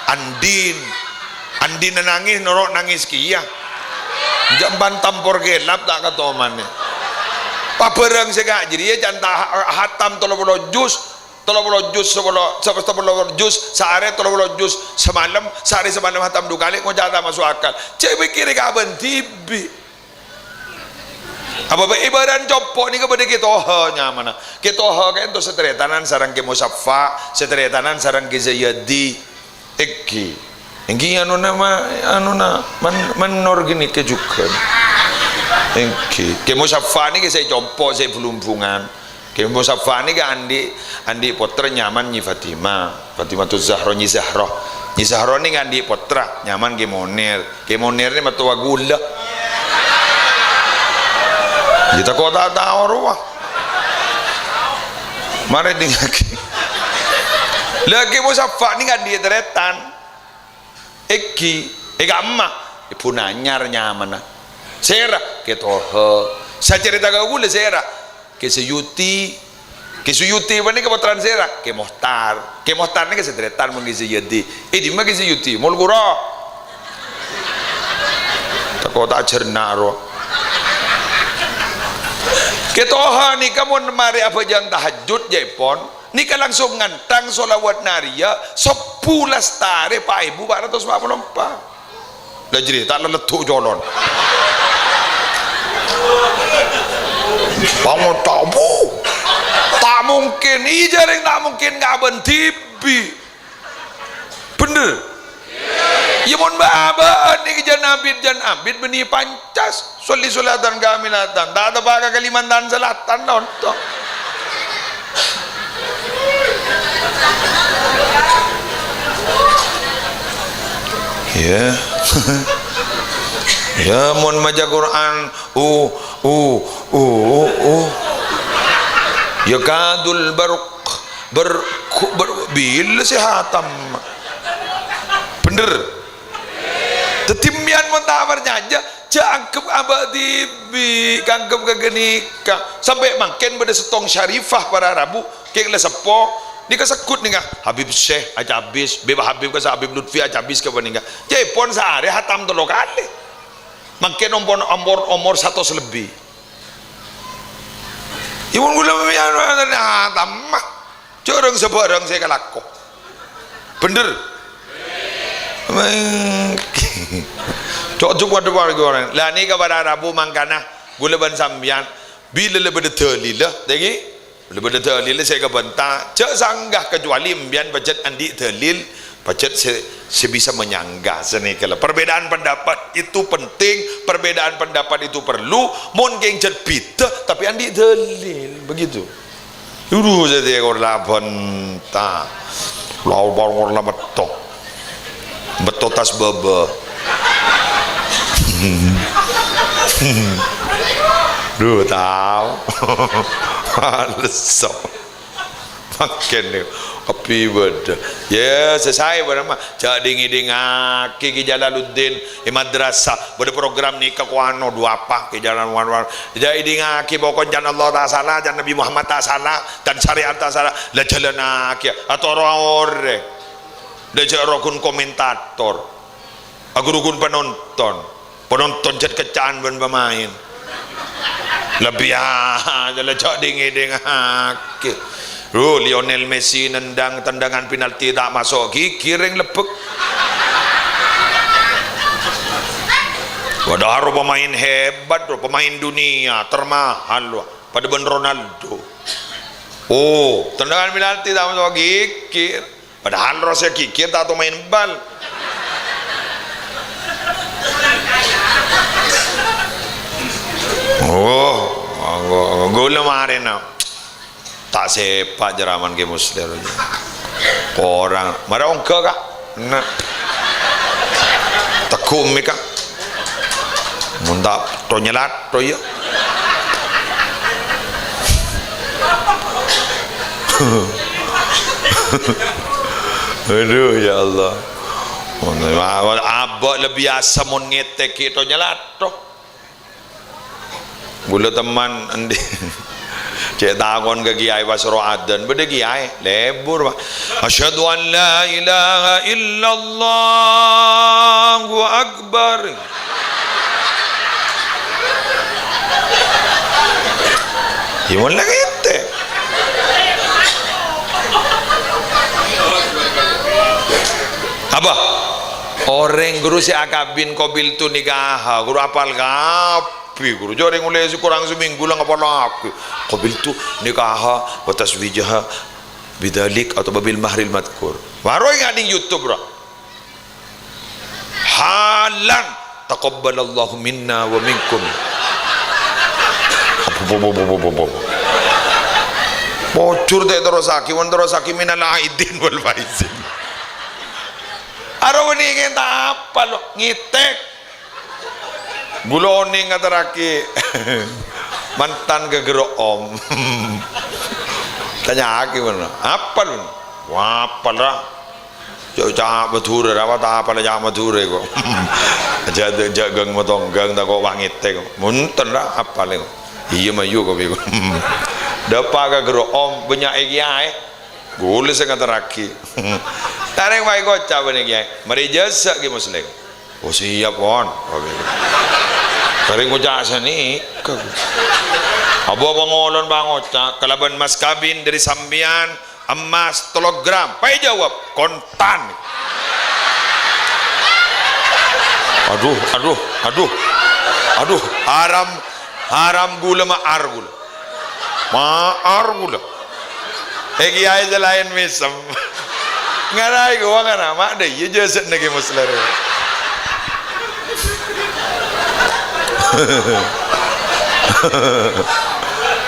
Andin. Andin nangès, noro' nangès kèya. Jhâ' bân tampor kelap ta' katomanè. Pabhârâng sè ka' jârèya can ta' ha-, hatam tello polo jus. Tello polo jus, sapolo, sap-, sapolo jus, saarè tello polo jus, samalem, saarè samalem hatam du kalè, ngoca' ta' maso' akal. Cè' pèkkèrè ka abâ'na dhibi'. Apa bâ' è bârâ'ân compo' nèka bâdâ Kè Toha nyamana. Kè Toha ka'dinto sataretanan sareng Kè Musaffa, sataretanan sareng Kè Zayadi. Èngghi. Èngghi anuna ma-, anuna man-, manor ghânèka jhughân. Èngghi. Kè Musaffa nèka sè compo', sè blumbungan. Kè Musaffa nèka andi', andi' pottra nyaman Nyi Fatimah. Fatimatuz Zahra, Nyi Zahra. Nyi Zahra nèka andi' pottra nyaman Kè Moner. Kè Moner nèka mattowa ghulâ. Iyâ tako' ta' tao rowa. Marè dingngaghi. La Kè Musaffa nèka andi' tarètan. Èngghi, è kamma, è Bun Anyar nyamana. Sèra, Kè Toha. Sacarèta ka ghulâ sèra, Kè Suyuti. Kè Suyuti panèka pottrana sèra, Kè Mohtar. Kè Mohtar nèka satarètan bân Kè Suyuti. È dimma Kè Suyuti? Mol ghuru. Tako' ta' ajhârna rowa. Kè Toha nèka mon marè abhâjâng tahajjud, jhâ' èpon. Nèka langsung ngantang sholawat nariyah sebbhu lastarè pa' èbu pa' ratos pa' polo empa'. La jârèya ta' laleddhu' colon. Pangoca', bu, ta' mungkin. Iyâ, jhârèng ta' mungkin ka abâ'na dhibi'. Bhender? Iyâ, mon bâ'-abâ'ân nèka jân abit, jân abit bânnè pancas. Sholli sholatan kamilatan. Ta' teppa' ka Kalimantan Selatan, nonton. Iyâ. Iyâ, mon maca Qur'an, u, u, u, u, u. Yakadul barq, ber-, ku-, ber-, bilâ sè hatam? Bhender? Dhâddhi, mèyan mon ta' parcajâ, jhâ' angghep abâ' dhibi', kaanggep ka ghânèka. Sampè' mangkèn bâdâ sèttong Syarifah para rabu, kèng la seppo. Nèka segghut nèka, Habib Syekh acabis, Bib Habib ka Habib Lutfi acabis ka panèka. Jhâ' èpon saarè hatam tello kalè. Mangkèn ompon-, ompon-, omor satos lebbi. Iyâ, mon ghulâ mèyan hatam, jhârâng sabhârâng sè èkalako. Bhender? Meng-, co-, coba dua orang. La nèka para rabu mangkana, ghulâ bân sampèyan, bilâ la bâdâ dalilla, ta' ghi? Bilâ bâdâ dalilla sè èkabânta, jhâ' sanggah, kecuali empèyan pajhât andi' dalil, Pajhât sè, sè bisa menyangga sanèka la. Perbedaan pendapat itu penting, perbedaan pendapat itu perlu, mon kèng jhât bhidhâ, tapè andi' dalil, begitu. Dulu jadi kor la bânta. Lau bâr kor la metto. Metto tas bâbâ. Duh, tao. Males, so. Mangkèn nèko, kabbhi bâdâ. Ya, sè saè bârâmma. Jhâ' ding-èdingngaghi Ki Jalaluddin è madrasah. Bâdâ program nèka ko ano, dhu apa, Ki Jalaluddin. Jhâ' èdingngaghi, pokok can Allah ta' sala, can Nabi Muhammad ta' sala, can syariat ta' sala. La jhâlânnaghi, atoro' orèng. Dâ' jhâ' rogun komentator. Aghuru ghun panonton. Panonton jhât kecca'an bân pemain. Lebbi aja la jhâ' ding-èdingngaghi. Duh, Lionel Messi nendang tendangan penalti ta' maso' ghighir rèng lebbek. Padahal pemain hebat, bro, pemain dunia termahal, wah. Padâ bân Ronaldo. Oh, tendangan penalti ta' maso' ghighir. Padahal rosè ghighir ta' tao maèn bal. Oh, ghulâ marèna. Ta' sèpa' jhârâman Kè Muslir. Korang. Marè ongghâ, Ka'. Nah. Tegghu' mè', Ka'. Mon ta' to nyalato, iyâ. Aduh, ya Allah. Abâ' lebbi asem mon ngètèk ghi' to nyalato. Ghulâ temman endi? Cè' takon ka kiyaè pas ro adzan. Bâdâ kiyaè, lebur, Pak. "Asyhadu an la ilaha illallah, Allahu Akbar." Ya, mon la ngètèk. Apa? Orèng ghuru sè akabin qabiltu nikaha, ghuru apal kab-, Pi, ghuru, jhâ' rèng ollè sè korang samènggu la ngapalaghi. "Qabiltu nikaha wa tazwijaha bidzalik," otabâ "bil mahril madzkur." Maro ènga' neng YouTube, ra. Halan, "Taqabbalallahu minna wa minkum." Pojhur ta' terrossaghi, mon terrossaghi minal aidin wal faizin. Aro bânnè kèng ta' apal, lo, ngètèk. Ghulâ onèng ngaterraghi mantan ka ghârâ' Om. Tanya'aghi, "Mon apal, Mon?" "Wah, apal, ra. Jhâ' ca' Madhurâ, ra, ta' apal ca' Madhurâ, ko'." Jhâ', jhâ' ghâng-matongghâng, tako' wah ngètèk. "Bhunten, ra, apal, ko'." "Iyâ, mayu, ko', pi, ko'." Dâpa' ka ghârâ' Om, bânnya'è kiyaè. Ghulâ sè ngaterraghi. Tarèng wae koca' bânnè kiyaè. Marè jhâsâ' Kè Muslim. "Oh, siap, Pon." Karè ngoca' sanèka. Abu apa ngolon pangoca' kalabân mas kabin dâri sampèyan, emmas tello gram. Pas èjâwâb, "Kontan." Aduh, aduh, aduh. Aduh, haram, haram ghulâ, ma'ar ghulâ. Ma'ar ghulâ. È kiyaè sè laèn mèsem. Ngara iku, ngara, ma' dâ' iyâ jhâsâ'na Kè Muslim.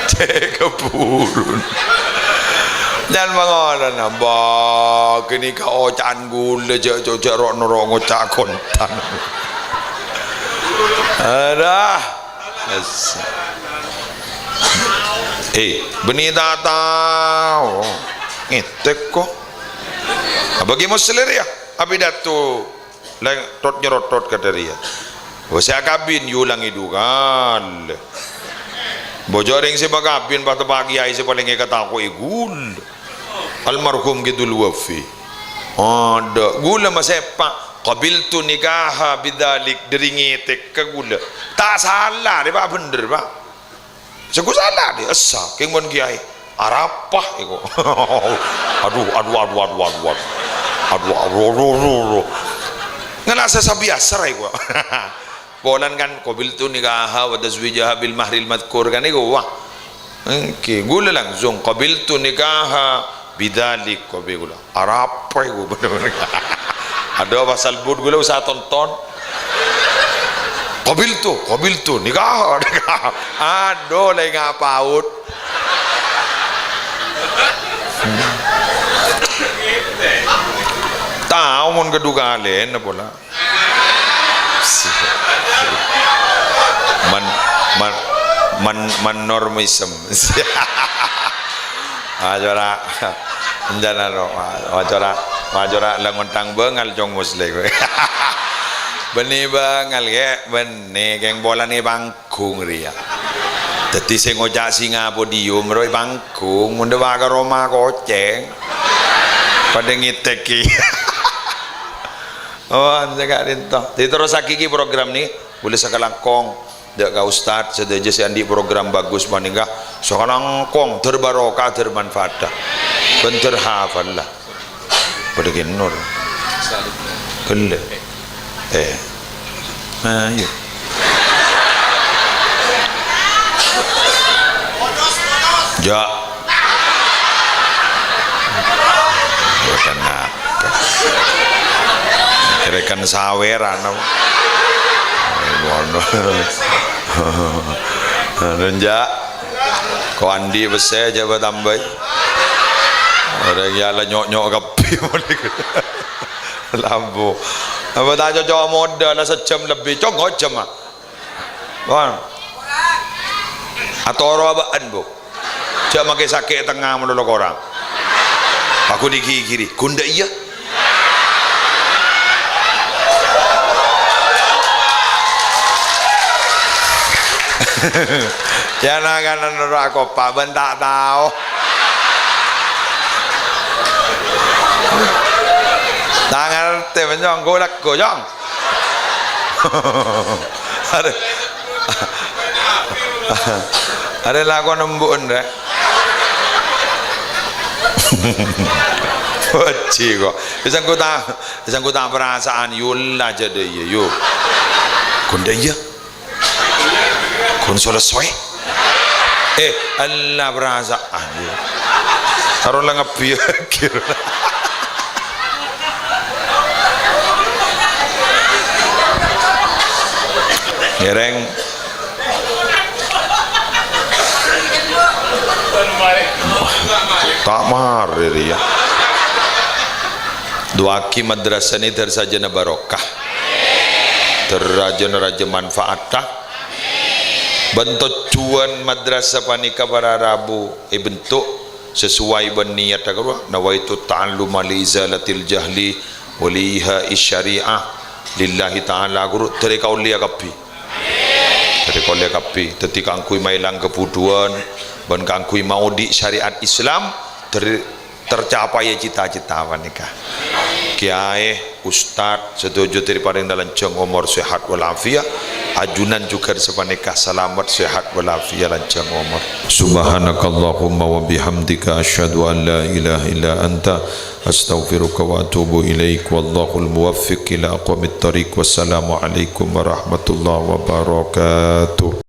Cè' kabhurun. Jhân mangolana, bâ, ghânèka oca'an ghulâ, jhâ', jhâ', jhâ' ro'-noro' ngoca' kontan. Adah. Yes. Eh, bânnè ta' tao. Ngètèk, ko'. Abâgi Muslim, yâ. Apidato. Lèng tot-nyerotot ka dâriyâ. Wah, sè akabin, yulangè dhu kalè. Bâjâ orèng sè makabin, pas teppa' kiyaè sè palèng èkatako'è ghulâ. Almarhum Kidul Wafi. Adâ', ghulâ masèpa', qabiltu nikaha bidzalik, dâri ngètèk ka ghulâ. Ta' sala, rè, Pak, bhender, Pak. Sengko' sala, dhi, essa, kèng mon kiyaè. Arapa, èko. Aduh, aduh, aduh, aduh, aduh, aduh. Aduh, aduh, aduh, aduh, aduh. Ngèna sè sabiyasa, ra, èko. Polana kan, "Qabiltu nikaha wa tazwijaha bil mahril madzkur," kan, èko, wah. Ènggi, ghulâ langsung, "Qabiltu nikaha Bidzalik, qabiltu. Arapa iku bener-bener? Adhu, pasal but ghulâ usah tonton. Qabiltu, qabiltu, nikah, nikah. Adhu, la ngapaut. Tao mon kedua kalèna pola. Man, man, man, man normism. Aja ora. Enjana ro. Aja ora. Aja ora la ngontang bângal, Cong Muslim. Bânnè bângal, ghi. Bânnè, kèng polana è panggung rèya. Dhâddhi sè ngoca' singa podium ro è panggung, mon dâpa' ka roma kocèng. Padâ ngètèk, ghi. Oh, sè ka'dinto. Diterrossaghi, ghi, program nè. Bulâ sakalangkong. Dâ' ka ustad, sadhâjâ sè andi' program bagus panèka. Sakalangkong, dâr barokah, dâr manfaat. Bân dâr hafal la. Padâ ghi' Nur. Ghellâ'. Eh. Ayo. Ja. Boten napa. Kèrèkan saweran apa? Ngono. Renjak. Ko andi' pèssè jhâ' tambâi. Orèng ya la nyok-nyok kabbhi. Lambu. Apa ta' cocok modâ la sajjhâm lebbi. Cong, jhâ', ah. Wah. Atoro abâ'na, Bu. Jhâ' makè sakè' tengnga malolo korang. Aku digighiri. Gonda' iyâ. Ya, na, kan, noro' akopa, bân ta' tao. Ta' ngartè, bân, Cong, ghulâ, Cong. Arè. Arè lakon embu'en, rè. Pojhi kok. Wis engko' ta', wis engko' ta' perasaan, yu la jhâ' dâ' iyâ, yu. Gonda' iyâ. Ghun sala soè. Eh, ella perasaan, yu. Karo la ngebbhi, yu. Ngèrèng. Ta' marè rèya. Du'aaghi madrasah nè dâr sajâna barokah. Dâr rajâna rajâ manfaat. Bân tojjhuwân madrasah panèka para rabu èbentuk sesuai bân niyatta ghâruwa, nawaitu ta'alluma li izalatil jahli wa li ihya'i syari'ah lillahi ta'ala, ghuru, dâri kaulâ kabbhi. Dâri kaulâ kabbhi. Dâddhi kaangghuy maèlang kabhudhuwân bân kaangghuy maodi' syariat Islam, dâri tercapai cita-cita panèka. Kèyaè, ustad, sadhâjâ dâri parèngna lanjhâng omor, sehat wal afiat. Ajunan jhughân sapanèka salamet, sehat wal afiat, lanjhâng omor. Subhanakallahumma wa bihamdika, asyhadu an la ilaha illa anta, astaghfiruka wa atubu ilaik. Wallahul muwaffiq ila aqwamit thariq. Wassalamualaikum warahmatullahi wabarakatuh.